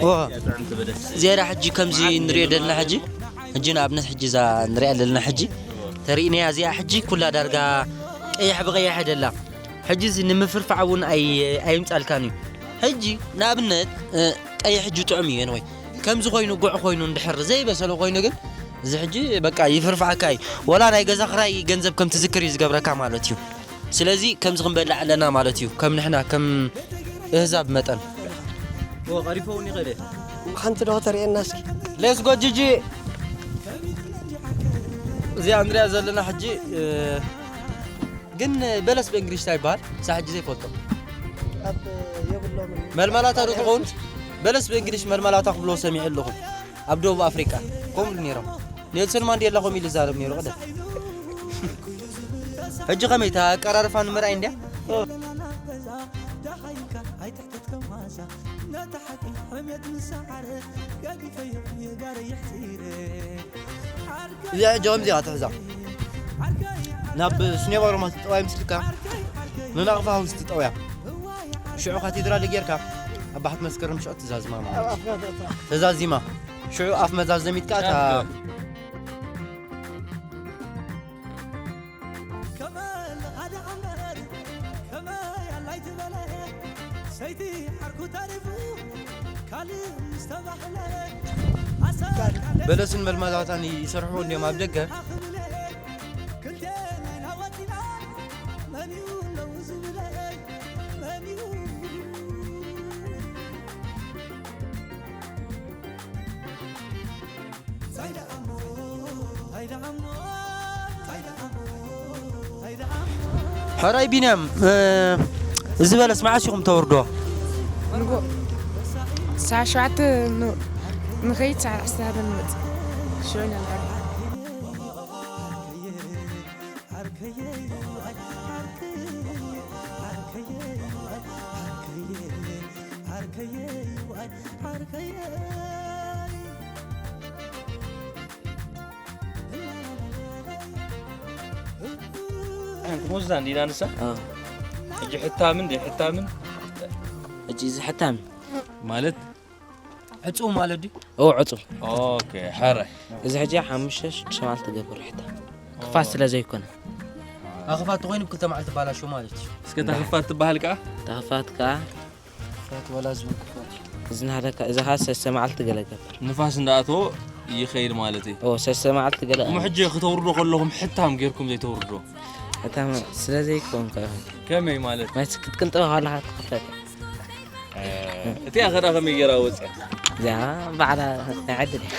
እዋ። ዝያዳ ሕጂ ከምዚ ንሪኦ ደለና ሕጂ፣ ሕጂ ንኣብነት ሕጂ እዛ ንሪኣ ዘለና ሕጂ ተሪእናያ እዚኣ ሕጂ ኩላ ዳርጋ ቀያሕ ብቐያሕ ደላ። ሕጂ እዚ ንምፍርፋዕ እውን ኣይ-፣ ኣይምጻልካን እዩ። ሕጂ ንኣብነት ቀይሕ ሕጂ ጥዑም እዩ ወይ ከምዚ ኮይኑ ጉዕ ኮይኑ እንድሕር ዘይበሰለ ኮይኑ ግን እዚ ሕጂ በቃ ይፍርፍዓካ እዩ። ወላ ናይ ገዛ ክራይ ገንዘብ ከም ትዝክር እዩ ዝገብረካ ማለት እዩ። ስለዚ ከምዚ ክንበልዕ ኣለና ማለት እዩ። ከም ንሕና ከም እህዛብ መጠን ቀሪፈውን ይኸደ ሓንቲ ዶ ተርእየና እስኪ። ሌስ ጎ ጂጂ። እዚ ኣንድሪያ ዘለና ሕጂ ግን በለስ ብእንግሊሽ እንታይ ይበሃል? ሳሕ ጊዜ ይፈልጦ። ኣብ የብሎምን። መልመላታ ዶ ትኸውን? በለስ ብእንግሊሽ መልመላታ ክብሎ ሰሚዐ ኣለኹ። ኣብ ደቡብ ኣፍሪቃ ከምኡ ኢሉ ነይሮም። ኔልሰን ማንዴላ ከምኡ ኢሉ ይዛረብ ነይሩ ቀደም። ሕጂ ከመይ እታ ኣቀራርፋ ንምርኣይ እንድያ? እዚኣ ሕጂ ከምዚኣ ትሕዛ ናብ ስኔባሮማ ትጠዋይ ምስልካ ንናቕፋ ውስጥ ትጠውያ ሽዑ ካቴድራል ጌርካ ኣባሓት መስከረም ሽዑ ትዛዝማ ማለት ተዛዚማ ሽዑ ኣፍ መዛዘሚትካ እታ ከመ ለኻደ ኣምበር ከመ ያላይ ትበለ ሰይቲ ዓርኩ ተሪፉ ካልእ ዝተባህለ ኣሰር በለስን መልማላታን ይሰርሕዎ እንዲዮም ኣብ ደገ። ክልተ ናይ ናወፂና መን እዩ ለው ዝብለ መን እዩ ሕራይ ቢንያም፣ እዚ በለስ መዓስ ኢኹም ተወርድዎ? ንጎ ሰዓት ሸውዓተ ንኸይድ ሰዓት ዓሰርተ ሓደ ንመጽእ። ሽዑ ኢና ንዕረፍ። ሙዛ እንዲና ንሳ ሕጂ ሕታምን ደይ ሕታምን ሕጂ እዚ ሕታም ማለት ዕጹው ማለት ድዩ? ኦ ዕጹው። ኦኬ፣ ሕራይ። እዚ ሕጂ ሓሙሽተ ሽዱሽተ መዓልቲ ትገብር ሕታም ክፋት ስለ ዘይኮነ። ኣኽፋት ተኾይኑ ብክልተ መዓልቲ ባላሾ ማለት እዩ። እስከ ተኽፋት ትበሃል ከኣ? ተኽፋት ከኣ ክፋት ወላ ዝብል ክፋት እዩ። እዚ ናህለካ እዚ ኸኣ ሰለስተ መዓልቲ ገለ ገብር። ንፋስ እንዳኣተዎ ይኸይድ ማለት እዩ። ኦ ሰለስተ መዓልቲ ገለ። እሞ ሕጂ ክተውርዶ ከለኹም ሕታም ጌርኩም ዘይተውርዶ? ሕታም ስለ ዘይኮንካ። ከመይ ማለት? ማለት ክትቅንጥባ ከለኻ ትኽፈት። እቲኣ ኸዳ ከመይ ገይራ ወፅያ? እዚኣ ባዕላ ናይ ዓዲ ድያ?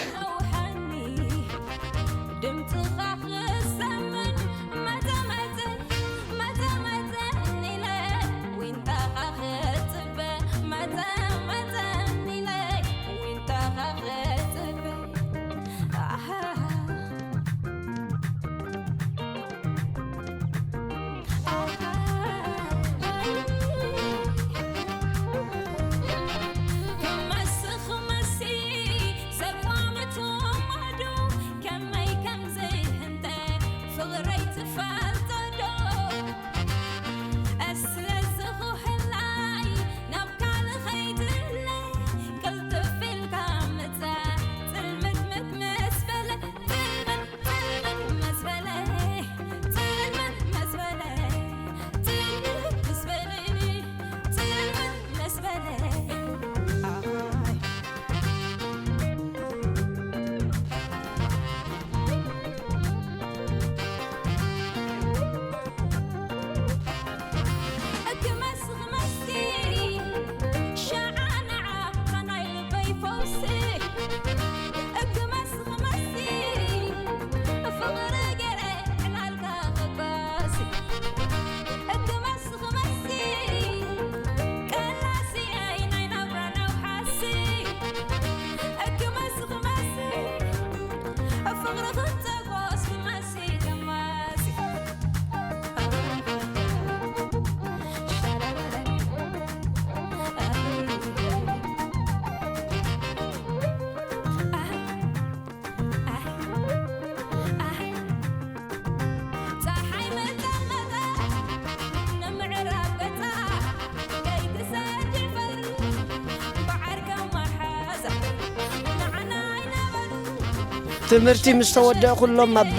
ትምህርቲ ምስ ተወደአ ኩሎም ኣብ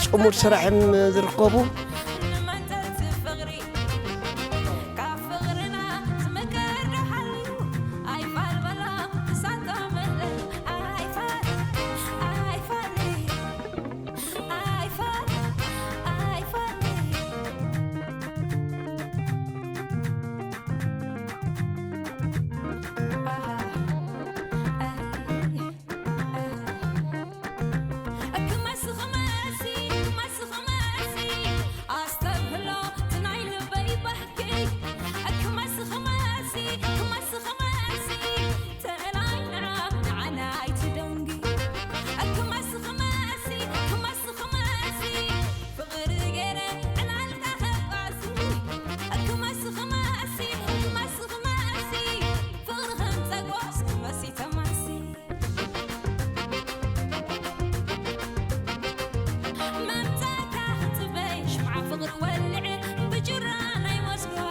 ፅሙድ ስራሕ እዮም ዝርከቡ።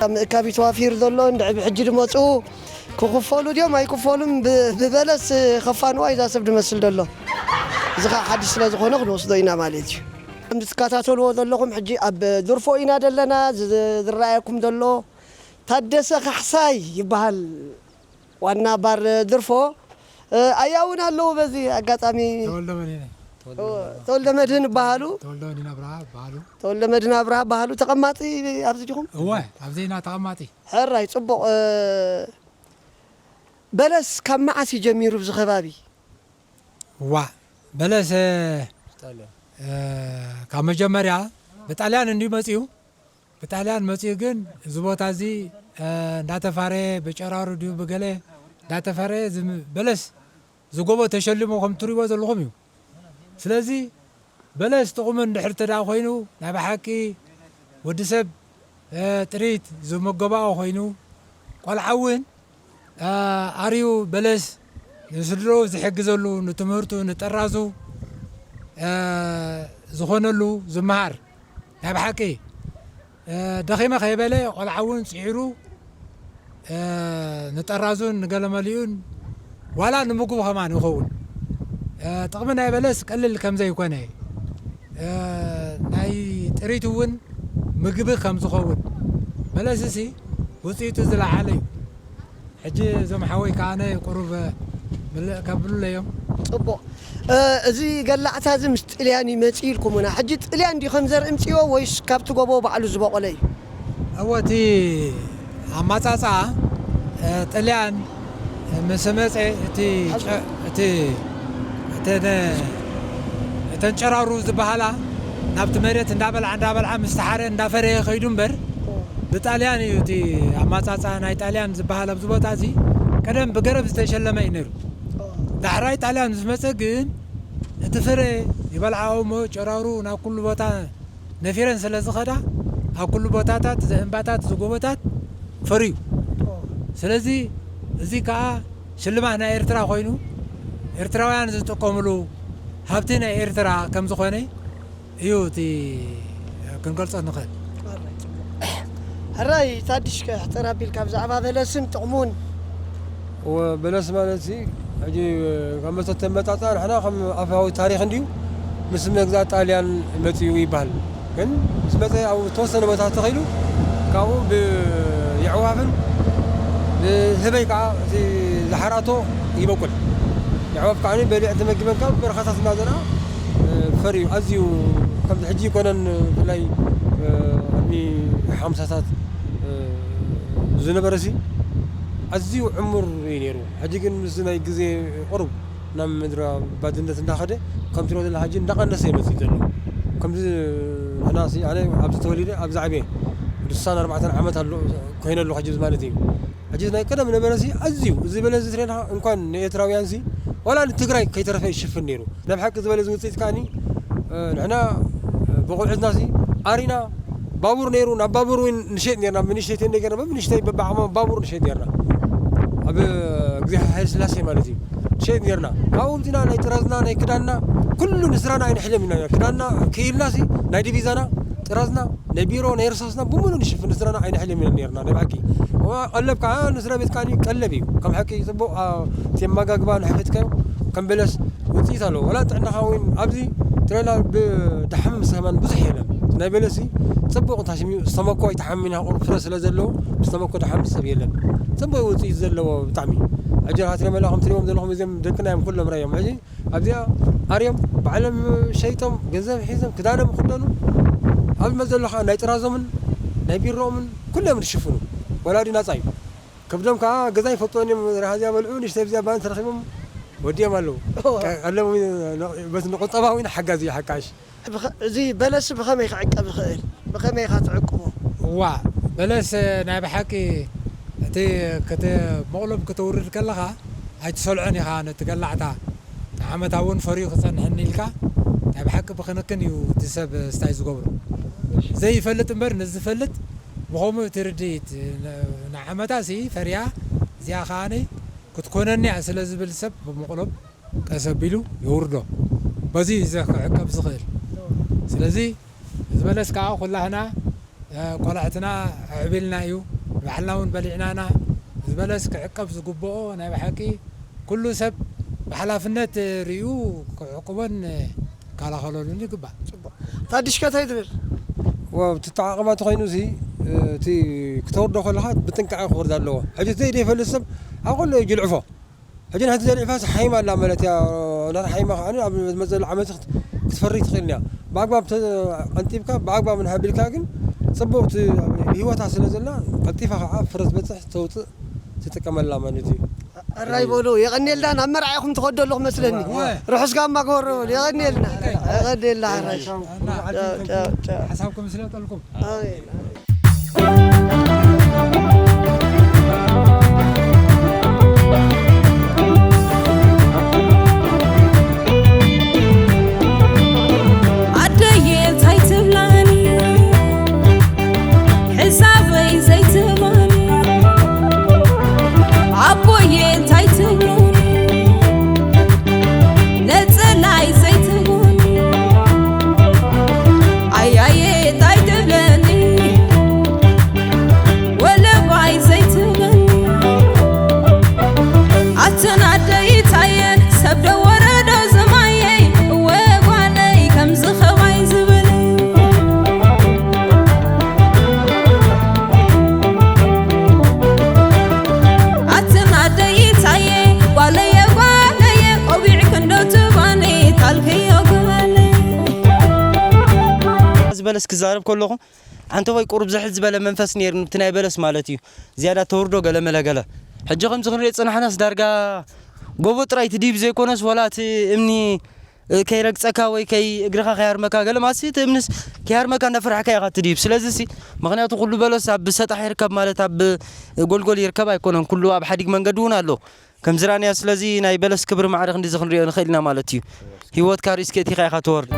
ኣብ ምእካብ እዩ ተዋፊሩ ዘሎ። እንድዒ ብሕጂ ድመፁ ክኽፈሉ ድዮም ኣይክፈሉን ብ-፣ ብበለስ ከፋንዋ እዩ እዛ ሰብ ድመስል ዘሎ። እዚ ኸዓ ሓድሽ ስለ ዝኾነ ክንወስዶ ኢና ማለት እዩ። ከም ዝትከታተልዎ ዘለኹም ሕጂ ኣብ ድርፎ ኢና ዘለና። ዝ-፣ ዝረኣየኩም ዘሎ ታደሰ ካሕሳይ ይበሃል። ዋና ባር ድርፎ፣ እ፣ ኣያ እውን ኣለዉ። በዚ ኣጋጣሚ ተወልደ መድህን። ኦ፣ ተወልደ መድህን ይበሃሉ። ተወልደ መድህን ኣብርሃ ይበሃሉ። ተወልደ መድህን ኣብርሃ ይበሃሉ። ተቐማጢ ኣብዚ ዲኹም? እወ፣ ኣብዚ ኢና ተቐማጢ። ሕራይ፣ ጽቡቕ። እ፣ በለስ ካብ መዓስ እዩ ጀሚሩ ኣብዚ ከባቢ? ዋ፣ በለስ፣ እ፣ ጣልያን። እ፣ ካብ መጀመርያ ብጣልያን እንድዩ መጺኡ። ብጣልያን መጺኡ ግን እዚ ቦታ እዚ፣ እ፣ እንዳተፋረየ፣ ብጨራሩ ድዩ ብገለ እንዳተፋረየ ዝም-፣ በለስ ዝጎቦ ተሸሊሙ ከም ትሪእዎ ዘለኹም እዩ። ስለዚ በለስ ጥቕሙ እንድሕር ተደኣ ኮይኑ ናይ ብሓቂ ወዲ ሰብ፣ እ፣ ጥሪት ዝምገባኦ ኮይኑ ቆልዓ እውን እ፣ ኣርዩ በለስ ንስድርኡ ዝሕግዘሉ፣ ንትምህርቱ፣ ንጠራዙ፣ እ፣ ዝኾነሉ ዝመሃር። ናይ ብሓቂ፣ እ፣ ደኺመ ከይበለ ቆልዓ እውን ጽዒሩ፣ እ፣ ንጠራዙን ንገለመሊኡን ዋላ ንምግቡ ከማን ይኸውን። እ፣ ጥቕሚ ናይ በለስ ቀልል ከም ዘይኮነ፣ እ፣ ናይ ጥሪት እውን ምግቢ ከም ዝኸውን፣ በለስሲ ውጽኢቱ ዝለዓለ እዩ። ሕጂ እዞም ሓወይ ከኣነ ቁሩብ ምልእ ከብሉለይ እዮም። ጽቡቕ። እ፣ እዚ ገላዕታ እዚ ምስ ጥልያን እዩ መጺኡ ኢልኩምና። ሕጂ ጥልያን ድዩ ከም ዘርኢ ምጽእዎ ወይስ ካብቲ ጎቦ ባዕሉ ዝበቖለ እዩ? እወ፣ እቲ ኣማጻጽኣ፣ እ፣ ጥልያን ምስ መጸ እቲ ጨ-፣ እቲ፣ እተን፣ እተን ጨራሩ ዝበሃላ ናብቲ መሬት እንዳበልዓ፣ እንዳበልዓ ምስ ተሓረ፣ እንዳፈረየ ከይዱ እምበር፣ ብጣልያን እዩ እቲ ኣማጻጽኣ ናይ ጣልያን ዝበሃል ኣብዚ ቦታ እዚ። ቀደም ብገረብ ዝተሸለመ እዩ ነይሩ። ዳሕራይ ጣልያን ምስ መጸ ግን እቲ ፍረ ይበልዓኦ እሞ ጨራሩ ናብ ኩሉ ቦታ ነፊረን ስለ ዝኸዳ ኣብ ኩሉ ቦታታት፣ እዚ እምባታት፣ እዚ ጎቦታት ፈርዩ። ስለዚ እዚ ከኣ ሽልማት ናይ ኤርትራ ኮይኑ ኤርትራውያን ዝጥቀምሉ ሃብቲ ናይ ኤርትራ ከም ዝኾነ እዩ እቲ ክንገልጾ ንኽእል። ሕራይ ታዲሽ ከሕጽር ኣቢልካ ብዛዕባ በለስን ጥቕሙን። እወ፣ በለስ ማለት ሲ፣ ሕጂ ካብ መሰተ መጻጻ ንሕና ከም ኣፋዊ ታሪኽ እንድዩ ምስ መግዛእ ጣልያን መጺኡ ይበሃል። ግን ምስ መጸ ኣብ ተወሰነ ቦታ ተተኺሉ ካብኡ ብየዕዋፍን ብህበይ ከዓ እቲ ዝሓራቶ ይበቁል። የዕዋፍ ከዓ በሊዐን ተመጊበን ካብ በረኻታት እናዘርኣ፣ እ፣ ፈርዩ ኣዝዩ ከምዚ ሕጂ ይኮነን ብፍላይ፣ እ፣ ቅድሚ ሓምሳታት፣ እ፣ ዝነበረ ሲ ኣዝዩ ዕሙር እዩ ነይሩ። ሕጂ ግን ምስዚ ናይ ግዜ ቁሩብ ናብ ምድረ ባድነት እንዳኸደ ከም ትሪኦ ዘለኻ ሕጂ እንዳቐነሰ ይመጽእ ዘሎ። ከምዚ ንሕና ሲ ኣነ ኣብዚ ተወሊደ ኣብዚ ዓብየ ወዲ ስሳን ኣርባዕተን ዓመት ኣሎ ኮይነ ኣለኹ ሕጂ ማለት እዩ። ሕጂ ናይ ቀደም ነበረ ሲ ኣዝዩ እዚ በለ እዚ ትሪኦ ኣለኻ እንኳን ንኤርትራውያን ሲ ዋላ ንትግራይ ከይተረፈ ይሽፍን ነይሩ። ናይ ብሓቂ ዝበለ እዚ ውፅኢት ከኣኒ፣ እ፣ ንሕና፣ እ፣ ብቑልዕትና ሲ ኣሪና ባቡር ነይሩ፣ ናብ ባቡር እውን ንሸጥ ነርና፣ ብንሽተይ ተንደ ገርና፣ ብንሽተይ በብዓቕማ ባቡር ንሸጥ ነርና። ኣብ ግዜ ሃይለ ስላሴ ማለት እዩ። ንሸጥ ነርና። ካብኡ ምፂና ናይ ጥራዝና፣ ናይ ክዳንና፣ ኩሉ ንስራና ኣይንሕለም ኢና። ክዳንና ክኢልና ሲ ናይ ዲቪዛና፣ ጥራዝና፣ ናይ ቢሮ፣ ናይ ርሳስና ብምሉእ ንሽፍን ንስራና ኣይንሕለም ኢና ነርና። ናይ ብሓቂ። እዋ ቀለብ ከዓ ንስራ ቤት ከኣኒ ቀለብ እዩ። ከም ሓቂ ፅቡቕ፣ አ፣ እቲ ኣመጋግባ ንሕፈትካዮ ከም በለስ ውፅኢት ኣለዎ። ዋላ ጥዕናኻ እውን ኣብዚ ትረላ ብደሓም ምስ ከማን ብዙሕ የለን። ናይ በለሲ ጽቡቕ እንታሽም እዩ። ዝተመኮ ኣይተሓምና ቁሩብ ፍረ ስለ ዘለዎ ዝተመኮ ደሓም ሰብ የለን። ጽቡቕ ውፅኢት ዘለዎ ብጣዕሚ። ሕጂ ናትረ መላ ከም ትሪኦም ዘለኹም እዚኦም ደቅና እዮም ኩሎም ራዮም። ሕጂ ኣብዚኣ ኣርዮም ባዕሎም ሸይጦም ገንዘብ ሒዞም ክዳኖም ክደኑ ኣብ መዘሎ ከዓ ናይ ጥራዞምን ናይ ቢሮኦምን ኩሎም ዝሽፍኑ። ወላዲ ናጻ እዩ። ከብዶም ከዓ ገዛ ይፈልጥዎን እዮም። ረሃዚያ በልዑ ንሽተይ ብዚያ ባን ተረኺቦም ወዲኦም ኣለዉ። እዋ። ቀ-፣ ቀለቡ በቲ ንቁጠባዊ ሓጋዚ እዩ ሓካሽ። ብኸ-፣ እዚ በለስ ብኸመይ ክዕቀብ ይኽእል? ብኸመይ ኢኻ ትዕቅቦ? እዋ፣ በለስ ናይ ብሓቂ እቲ ክተ-፣ መቕለብ ክተውርድ ከለኻ ኣይትሰልዖን ኢኻ ነቲ ገላዕታ። ንዓመታ እውን ፈርዩ ክጸንሐኒ ኢልካ ናይ ብሓቂ ብክንክን እዩ እቲ ሰብ ስታይ ዝገብሮ። ዘይፈልጥ እምበር ንዝፈልጥ ብኸምኡ እቲ ርድኢት ን-፣ ንዓመታ ሲ ፈርያ እዚኣ ከኣኒ ክትኮነኒ እያ ስለ ዝብል ሰብ ብመቕለብ ቀስ ኣቢሉ የውርዶ። በዚ እዩ ዘ-፣ ክዕቀብ ዝኽእል። ስለዚ ዝበለስ ከዓ ኩላህና፣ እ፣ ቆላሕትና ኣዕቢልና እዩ፣ ንባዕልና እውን በሊዕናና። ዝበለስ ክዕቀብ ዝግብኦ ናይ ብሓቂ ኩሉ ሰብ ብሓላፍነት ርእዩ ክዕቅቦን ክከላኸለሉን ይግባእ። ጽቡቕ። ታዲሽ ከ እንታይ ትብል? ዋው፣ እቲ ኣጠቓቕማ ተኾይኑ እዚ፣ እቲ ክተወርዶ ከለኻ ብጥንቃቐ ክወርድ ኣለዎ። ሕጂ እቲ ዘይደይፈልጥ ሰብ ኣብ ኩሉ እዩ ጅልዕፎ። ሕጂ ናቲ ዘልዕፋስ ሓይማ ኣላ ማለት እያ። ናታ ሓይማ ከዓ ኣብ ዝመፅእ ዓመት ክት-፣ ክትፈሪ ትኽእል እያ። ብኣግባብ ተ-፣ ቀንጢብካ፣ ብኣግባብ ንሃቢልካ ግን ፅቡቕ እቲ ኣብ ህይወታ ስለ ዘላ ቀልጢፋ ከዓ ፍረ ትበፅሕ ተውፅእ ትጥቀመላ ማለት እዩ። ኣራይ በሉ፣ የቐንየልና። ናብ መርዓ ኢኹም ትኸዱ ኣለኹ መስለኒ። እወ። ርሑስ ጋማ ክበሮ በሉ፣ የቐንየልና። የቐንየልና፣ ኣራይ። እና ጫው፣ ጫው፣ ጫው። ሓሳብኩም ስለ ጠልኩም። ኣሜን። ኣደየ እንታይ ትብላኒ? ሕሳበይ ዘይትህባኒ። ኣቦየ እንታይ ትብሉኒ? ነፀላይ ዘይትህቡኒ። ኣያየ እንታይ ትብለኒ? ወለባይ ዘይትብለኒ። ኣትን ኣደይታየን ሰብ ዶ ወረዶ ዝማየይ፣ እወ ጓለይ ከምዚ ኸማይ ዝብል። ኣትን ኣደይታየ ጓለየ ጓለየ ቆቢዕ ክንዶ ትባኒ ታልክዮ ጓለይ። ዝበለስ ክዛረብ ከለኹ ኣንተ ወይ ቁሩብ ዝሕል ዝበለ መንፈስ ነይሩ፣ እቲ ናይ በለስ ማለት እዩ። ዝያዳ ተውርዶ ገለ መለ ገለ። ሕጂ ከምዚ ክንሪኦ ዝጸናሕናስ ዳርጋ ጎቦ ጥራይ ትድይብ ዘይኮነስ፣ ወላ እቲ እምኒ፣ እ፣ ከይረግጸካ ወይ ከይ-፣ እግርኻ ከይሃርመካ ገለ ማለት እቲ እምንስ ከይሃርመካ እንዳፈራሕካ ኢኻ ትድይብ። ስለዚ ሲ፣ ምኽንያቱ ኩሉ በለስ ኣብ ሰጣሕ ይርከብ ማለት ኣብ ጎልጎል ይርከብ ኣይኮነን። ኩሉ ኣብ ሓዲግ መንገዲ እውን ኣሎ። ከምዚ ራእናዮ፣ ስለዚ ናይ በለስ ክብሪ ማዕረ ክንዲዚ ክንሪኦ ንኽእል ኢና ማለት እዩ። ህይወትካ ሪስክ ኣእቲኻ ኢኻ ትወርድ።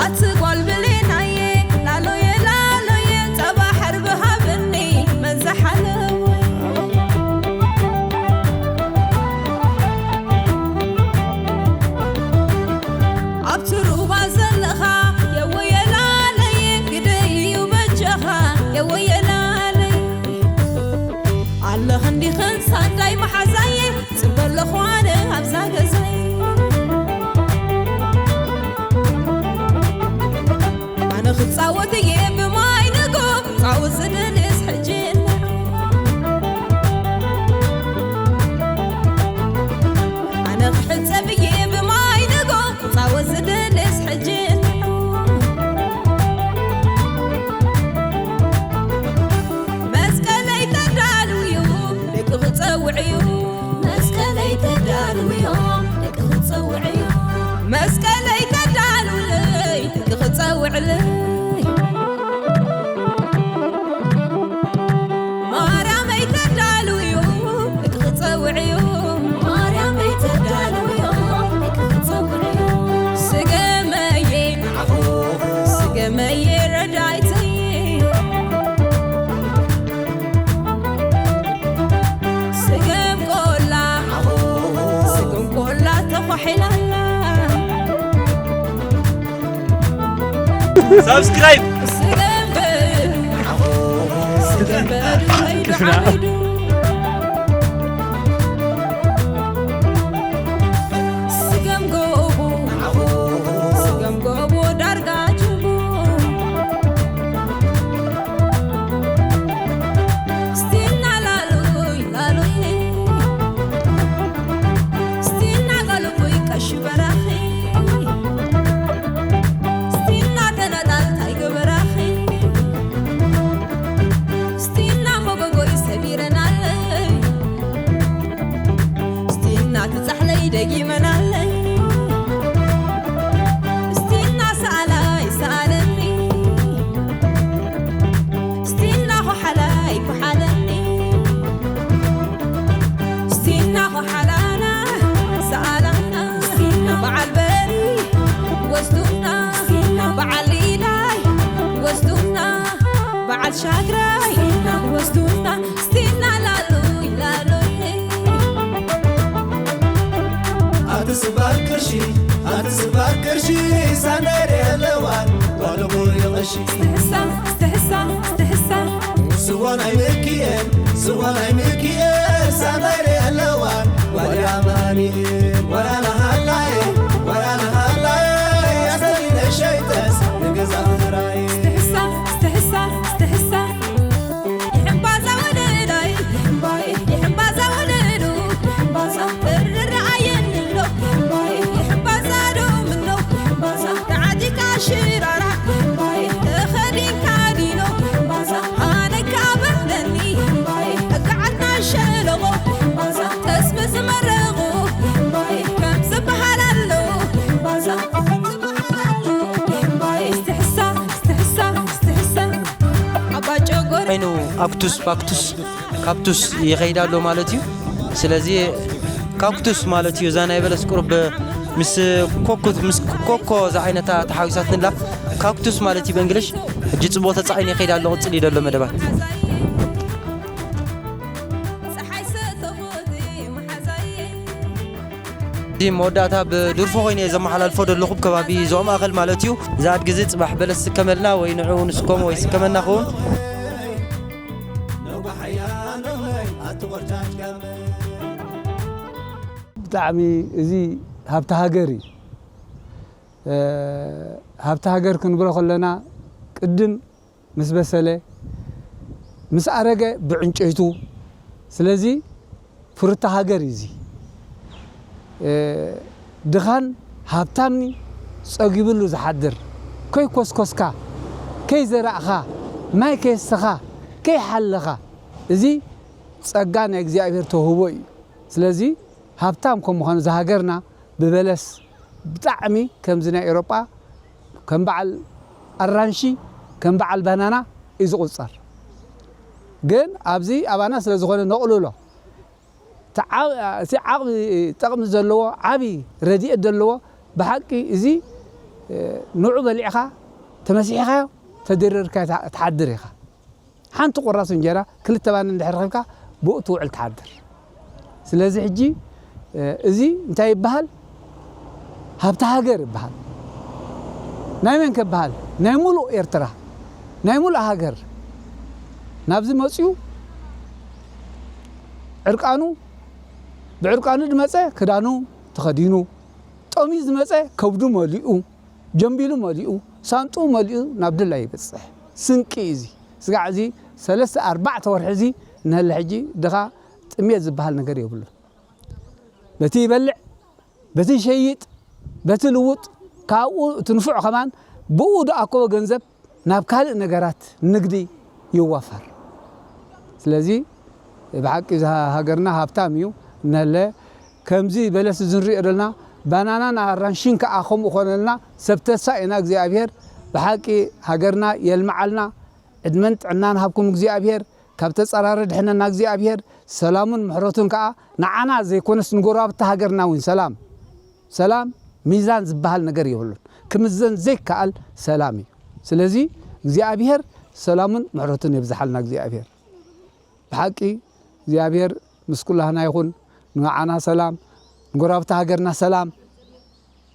ኣቲ ጓል ብሌናየ፣ ላሎየ፣ ላሎየ፣ ጸባ ሕርቢ ሃብኒ፣ መን ዝሓለወ? ኣብቲ ሩባ ዘለኻ፣ የወየ ላለየ፣ ግደይ እዩ በጃኻ፣ የወየ ላለየ። ኣለኽን ዲኽን ሳንዳይ መሓዛየ፣ ጽበ ኣለኹ ኣነ ኣብዛ ገዛይ። ኣነ ክጻወት እየ ብማይ ንጎ፣ ጻወት ዝደልስ ሕጂ የለ። ኣነ ክሕጸብ እየ ብማይ ንጎ፣ ጻወት ዝደልስ ሕጂ የለ። መስቀለይ ተዳልውዩ ደቂ ክጸውዕዩ። መስቀለይ ተዳልውዮም ደቂ ክጸውዕዩ። መስቀለይ ተዳልውለይ ደቂ ክጸውዕለይ። ማርያመይ ተዳልውዩ ደቂ ክጸውዕዩ። ማርያመይ ተዳልውዮም ደቂ ክጸውዕዩ። ስገመየ ስገመየ ረዳይተይ። ስገም ቆላ፣ ስገም ቆላ ተዃሒላላ። ሳብስክራይብ። ስገም በዱ፣ ስገም በዱ፣ ወይዱ ሓሚዱ። ስገም ጎቦ፣ ስገም ጎቦ ዳርጋ ጅቡ። ስቲና ላሉይ ላሉይ፣ ስቲና ጋልቡይ ቀሺ በራኺ፣ ስቲና ተነጣልታይ ግበራኺ፣ ስቲና መጎጎይ ሰቢረናለይ፣ ስቲና ትጻሕለይ ደጊመናለይ፣ ስቲና ሰኣላይ ሰኣለኒ። ስቲና ኹሓላይ ኩሓለኒ። ስቲና ኹሓላና ሰኣላና። ስቲና በዓል በሪ ወስዱና። ስቲና በዓል ሊላይ ወስዱና። በዓል ሻግራይ ወስዱና። ስቲና ላሉይ ላሉይ። ኣንስባ ቅርሺ ሳንዳይ ኣለዋን ዋልቡ ይቕሺ ስትሕሳ ስትሕሳ ስትሕሳ ስዋ ናይ ምክኤል ስዋ ናይ ምክኤል ሳንዳይ ኣለዋን ዋልያ ማኒ ዋልያ ናሃላይ ዋልያ ናሃላይ ኣስተሪነ ሸይጠስ ንገዛ ክራይ ስትሕሳ ስትሕሳ ስትሕሳ ይሕምባዛ ወደዳይ ይሕምባይ ይሕምባዛ ወደዱ ይሕምባዛ እርር ኣየንሎ ይሕምባይ ይሕምባዛ ዶ ምኖ ይሕምባዛ ተዓዲካ ሽራራ ይሕምባይ ተኸዲንካ ዲኖ ይሕምባዛ ኣነካ በለኒ ይሕምባይ እጋዓትና ሸለሞ ይሕምባዛ ተስሚ ዝመረቑ ይሕምባይ ከም ዝበሃል ኣሎ ይሕምባዛ ይሕምባይ ስትሕሳ ስትሕሳ ስትሕሳ ኣባጨጎር ኮይኑ ኣክቱስ ባክቱስ ካክቱስ ይኸይድ ኣሎ ማለት እዩ። ስለዚ ካክቱስ ማለት እዩ እዛ ናይ በለስ ቁሩብ ምስ ኮኩት ምስ ኮኮ ዝዓይነታ ተሓዊሳትንላ ካክቱስ ማለት እዩ ብእንግሊሽ። ሕጂ ጽቡቕ ተጻዒኑ ይኸይድ ኣሎ። ቅጽል እዩ ዘሎ መደባት። እዚ መወዳእታ ብድርፎ ኮይነ እየ ዘመሓላልፎ ዘለኹ፣ ከባቢ ዞባ ማእኸል ማለት እዩ። እዛ ኣድጊ እዚ ጽባሕ በለስ ስከመልና ወይ ንዕኡ ንስከሞ ወይ ስከመና ክኸውን። ብጣዕሚ እዚ ሃብቲ ሃገር እዩ። ሃብቲ ሃገር ክንብሎ ከለና ቅድም ምስ በሰለ ምስ ኣረገ ብዕንጨይቱ። ስለዚ ፍርታ ሃገር እዩ እዚ። ድኻን ሃብታምኒ ጸጊብሉ ዝሓድር፣ ከይኮስኮስካ፣ ከይዘራእኻ፣ ማይ ከየስተኻ፣ ከይሓለኻ፣ እዚ ጸጋ ናይ እግዚኣብሔር ተውህቦ እዩ። ስለዚ ሃብታም ከም ምዃኑ፣ እዚ ሃገርና ብበለስ ብጣዕሚ ከምዚ ናይ ኤውሮጳ ከም በዓል ኣራንሺ፣ ከም በዓል ባናና እዩ ዝቑጸር። ግን ኣብዚ ኣባና ስለ ዝኾነ ነቕልሎ። እቲ ዓቕሚ ጠቕሚ ዘለዎ ዓቢ ረድኤት ዘለዎ ብሓቂ እዚ ንዑ በሊዕኻ ተመሲሕኻዮ ተደረርካ ትሓድር ኢኻ። ሓንቲ ቁራስ እንጀራ ክልተ ባኒ እንድሕር ረኺብካ ብኡ ትውዕል ትሓድር። ስለዚ ሕጂ እዚ እንታይ ይበሃል? ሃብቲ ሃገር ይበሃል። ናይ መን ከበሃል? ናይ ሙሉእ ኤርትራ፣ ናይ ሙሉእ ሃገር። ናብዚ መፅዩ ዕርቃኑ፣ ብዕርቃኑ ዝመፀ ክዳኑ ተኸዲኑ፣ ጠምዩ ዝመፀ ከብዱ መሊኡ፣ ጀምቢሉ መሊኡ፣ ሳንጥኡ መሊኡ ናብ ድላ ይበፅሕ። ስንቂ እዚ ስጋዕ እዚ ሰለስተ ኣርባዕተ ወርሒ እዚ ንህለ ሕጂ ድኻ ጥሜት ዝበሃል ነገር የብሉን። በቲ ይበልዕ፣ በቲ ይሸይጥ፣ በቲ ልውጥ፣ ካብኡ እቲ ንፉዕ ከማን ብኡ ዝኣከቦ ገንዘብ ናብ ካልእ ነገራት ንግዲ ይዋፈር። ስለዚ ብሓቂ እዛ ሃገርና ሃብታም እዩ። ነለ ከምዚ በለስ እዚ ንሪኦ ዘለና ባናናን ኣራንሽን ከኣ ከምኡ ኮነልና። ሰብ ተስፋ ኢና እግዚኣብሔር ብሓቂ ሃገርና የልምዓልና። ዕድመን ጥዕናን ሃብኩም እግዚኣብሔር። ካብ ተጸራሪ ድሕነና እግዚኣብሔር። ሰላሙን ምሕረቱን ከኣ ንዓና ዘይኮነስ ንጎረባብቲ ሃገርና እውን ሰላም ሰላም ሚዛን ዝበሃል ነገር የብሉን። ክምዘን ዘይከኣል ሰላም እዩ። ስለዚ እግዚኣብሔር ሰላሙን ምሕረቱን የብዝሓልና እግዚኣብሔር። ብሓቂ እግዚኣብሔር ምስ ኩላህና ይኹን። ንዓና ሰላም፣ ንጎረባብቲ ሃገርና ሰላም።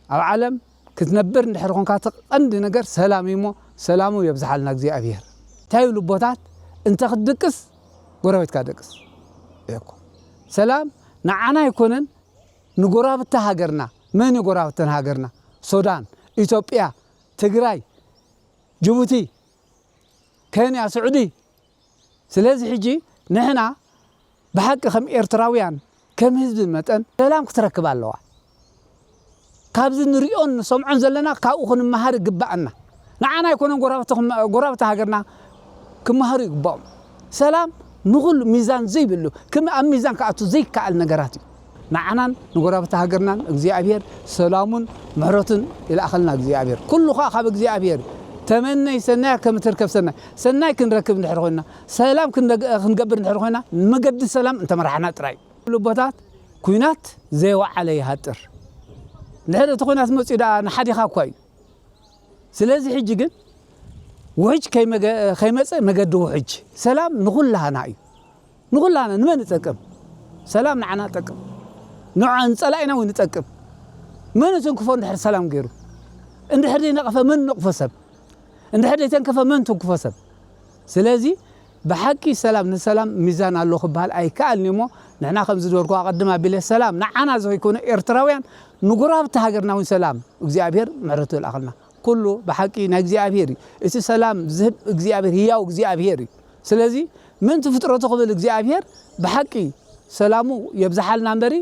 ኣብ ዓለም ክትነብር እንድሕር ኾንካ እቲ ቀንዲ ነገር ሰላም እዩ እሞ ሰላሙ የብዝሓልና እግዚኣብሔር። እንታይ ይብሉ ኣቦታት? እንተ ክትድቅስ ጎረቤትካ ደቅስ። እኮ ሰላም ንዓና ኣይኮነን ንጎረባብቲ ሃገርና። መን እዩ ጎረባብተን ሃገርና? ሱዳን፣ ኢትዮጵያ፣ ትግራይ፣ ጅቡቲ፣ ኬንያ፣ ስዑዲ። ስለዚ ሕጂ ንሕና ብሓቂ ከም ኤርትራውያን ከም ህዝቢ መጠን ሰላም ክትረክብ ኣለዋ። ካብዚ ንሪኦን ንሰምዖን ዘለና ካብኡ ክንመሃር ይግባኣና። ንዓና ኣይኮነን ጎረባብቲ ክመ-፣ ጎረባብቲ ሃገርና ክመሃሩ ይግባኦም። ሰላም ንኹሉ ሚዛን ዘይብሉ፣ ከም ኣብ ሚዛን ክኣቱ ዘይከኣል ነገራት እዩ። ንዓናን ንጎረባብቲ ሃገርናን እግዚኣብሔር ሰላሙን ምሕረቱን ይልኣኸልና እግዚኣብሔር። ኩሉ ኸኣ ካብ እግዚኣብሔር እዩ። ተመነይ ሰናያ ከም ትርከብ ሰናይ። ሰናይ ክንረክብ እንድሕር ኮይንና፣ ሰላም ክንደግ-፣ ክንገብር እንድሕር ኮይንና፣ ንመገዲ ሰላም እንተመራሕና ጥራይ እዩ። ኩሉ ኣቦታት፣ ኲናት ዘይወዓለ ይሃጥር። እንድሕር እቲ ኲናት መጺኡ ደኣ ንሓዲኻ እኳ እዩ። ስለዚ ሕጂ ግን ውሕጅ ከይመገ-፣ ከይመጸ መገዲ ውሕጅ። ሰላም ንኹላህና እዩ። ንኹላህና ንመን ይጠቅም? ሰላም ንዓና ይጠቅም። ንዓ-፣ ንጸላኢና እውን ይጠቅም። መን ትንክፎ እንድሕር ሰላም ገይሩ? እንድሕር ዘይነቐፈ መን ነቕፎ ሰብ? እንድሕር ዘይተንከፈ መን ትንክፎ ሰብ? ስለዚ ብሓቂ ሰላም ንሰላም ሚዛን ኣሎ ክበሃል ኣይከኣልን እሞ፣ ንሕና ከም ዝነበርኩ ኣቐድም ኣቢለ ሰላም ንዓና ዘይኮነ ኤርትራውያን ንጉራብቲ ሃገርና እውን ሰላም እግዚኣብሔር ምሕረቱ ይልኣኸልና። ኩሉ ብሓቂ ናይ እግዚኣብሔር እዩ። እቲ ሰላም ዝህብ እግዚኣብሔር ህያው እግዚኣብሔር እዩ። ስለዚ ምእንቲ ፍጥረቱ ክብል እግዚኣብሔር ብሓቂ ሰላሙ የብዝሓልና እምበሪ፣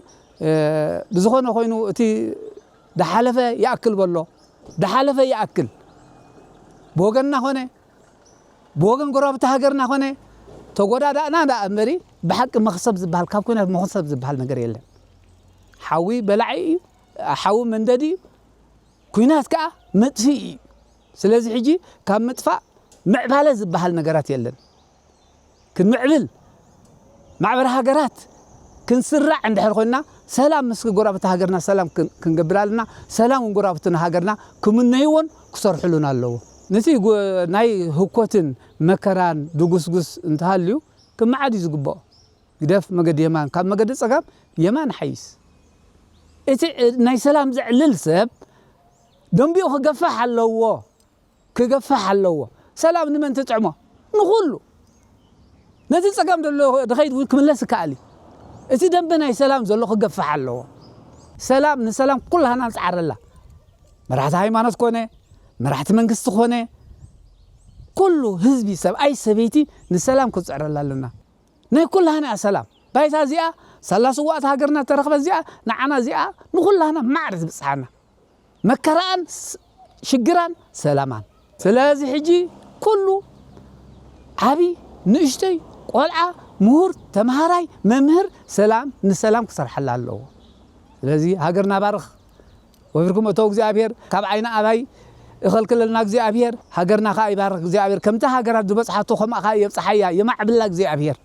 ብዝኾነ ኮይኑ እቲ ደሓለፈ ይኣክል በሎ። ደሓለፈ ይኣክል። ብወገንና ኾነ ብወገን ጎረባብቲ ሃገርና ኾነ ተጎዳዳእና ደኣ እምበሪ፣ ብሓቂ መኽሰብ ዝበሃል፣ ካብ ኲናት መኽሰብ ዝበሃል ነገር የለን። ሓዊ በላዒ እዩ፣ ሓዊ መንደዲ እዩ፣ ኲናት ከኣ መጥፍኢ እዩ። ስለዚ ሕጂ ካብ ምጥፋእ ምዕባለ ዝበሃል ነገራት የለን። ክንምዕብል ማዕበረ ሃገራት ክንስራዕ እንድሕር ኮይንና፣ ሰላም ምስ ጎረባብቲ ሃገርና ሰላም ክን- ክንገብር ኣለና። ሰላም እውን ጎረባብትና ሃገርና ክምነይዎን ክሰርሕሉን ኣለዎ። ነቲ ጎ- ናይ ህኮትን መከራን ድጉስጉስ እንተሃልዩ ክመዓድ እዩ ዝግብኦ። ግደፍ መገዲ የማን ካብ መገዲ ጸጋም፣ የማን ሓይስ። እቲ ናይ ሰላም ዘዕልል ሰብ ደንቢኡ ክገፍሕ ኣለዎ። ክገፍሕ ኣለዎ። ሰላም ንመን ትጥዕሞ? ንኹሉ። ነቲ ጸገም ዘሎ ድኸይድ እውን ክምለስ ይከኣል እዩ። እቲ ደንበ ናይ ሰላም ዘሎ ክገፍሕ ኣለዎ። ሰላም ንሰላም ኩላህና ንጽዓረላ። መራሕቲ ሃይማኖት ኮነ፣ መራሕቲ መንግስቲ ኮነ፣ ኩሉ ህዝቢ፣ ሰብኣይ ሰበይቲ ንሰላም ክጽዕረላ ኣለና። ናይ ኩላህና እያ ሰላም። ባይታ እዚኣ ሳላ ስዋእቲ ሃገርና ተረኽበ እዚኣ ንዓና እዚኣ ንኹላህና ማዕረ ትብጽሓና። መከራኣን ስ- ሽግራን ሰላማን። ስለዚ ሕጂ ኩሉ ዓቢ ንእሽተይ ቆልዓ ምሁር ተምሃራይ መምህር ሰላም ንሰላም ክሰርሓላ ኣለዎ። ስለዚ ሃገርና ባርኽ። ወፊርኩም እቶ እግዚኣብሔር ካብ ዓይኒ ኣባይ እኸልክለልና እግዚኣብሔር ሃገርና ከዓ ይባርኽ እግዚኣብሔር ከምቲ ሃገራት ዝበፅሓቶ ከምኣ ከዓ የብፅሓያ የማዕብላ እግዚኣብሔር።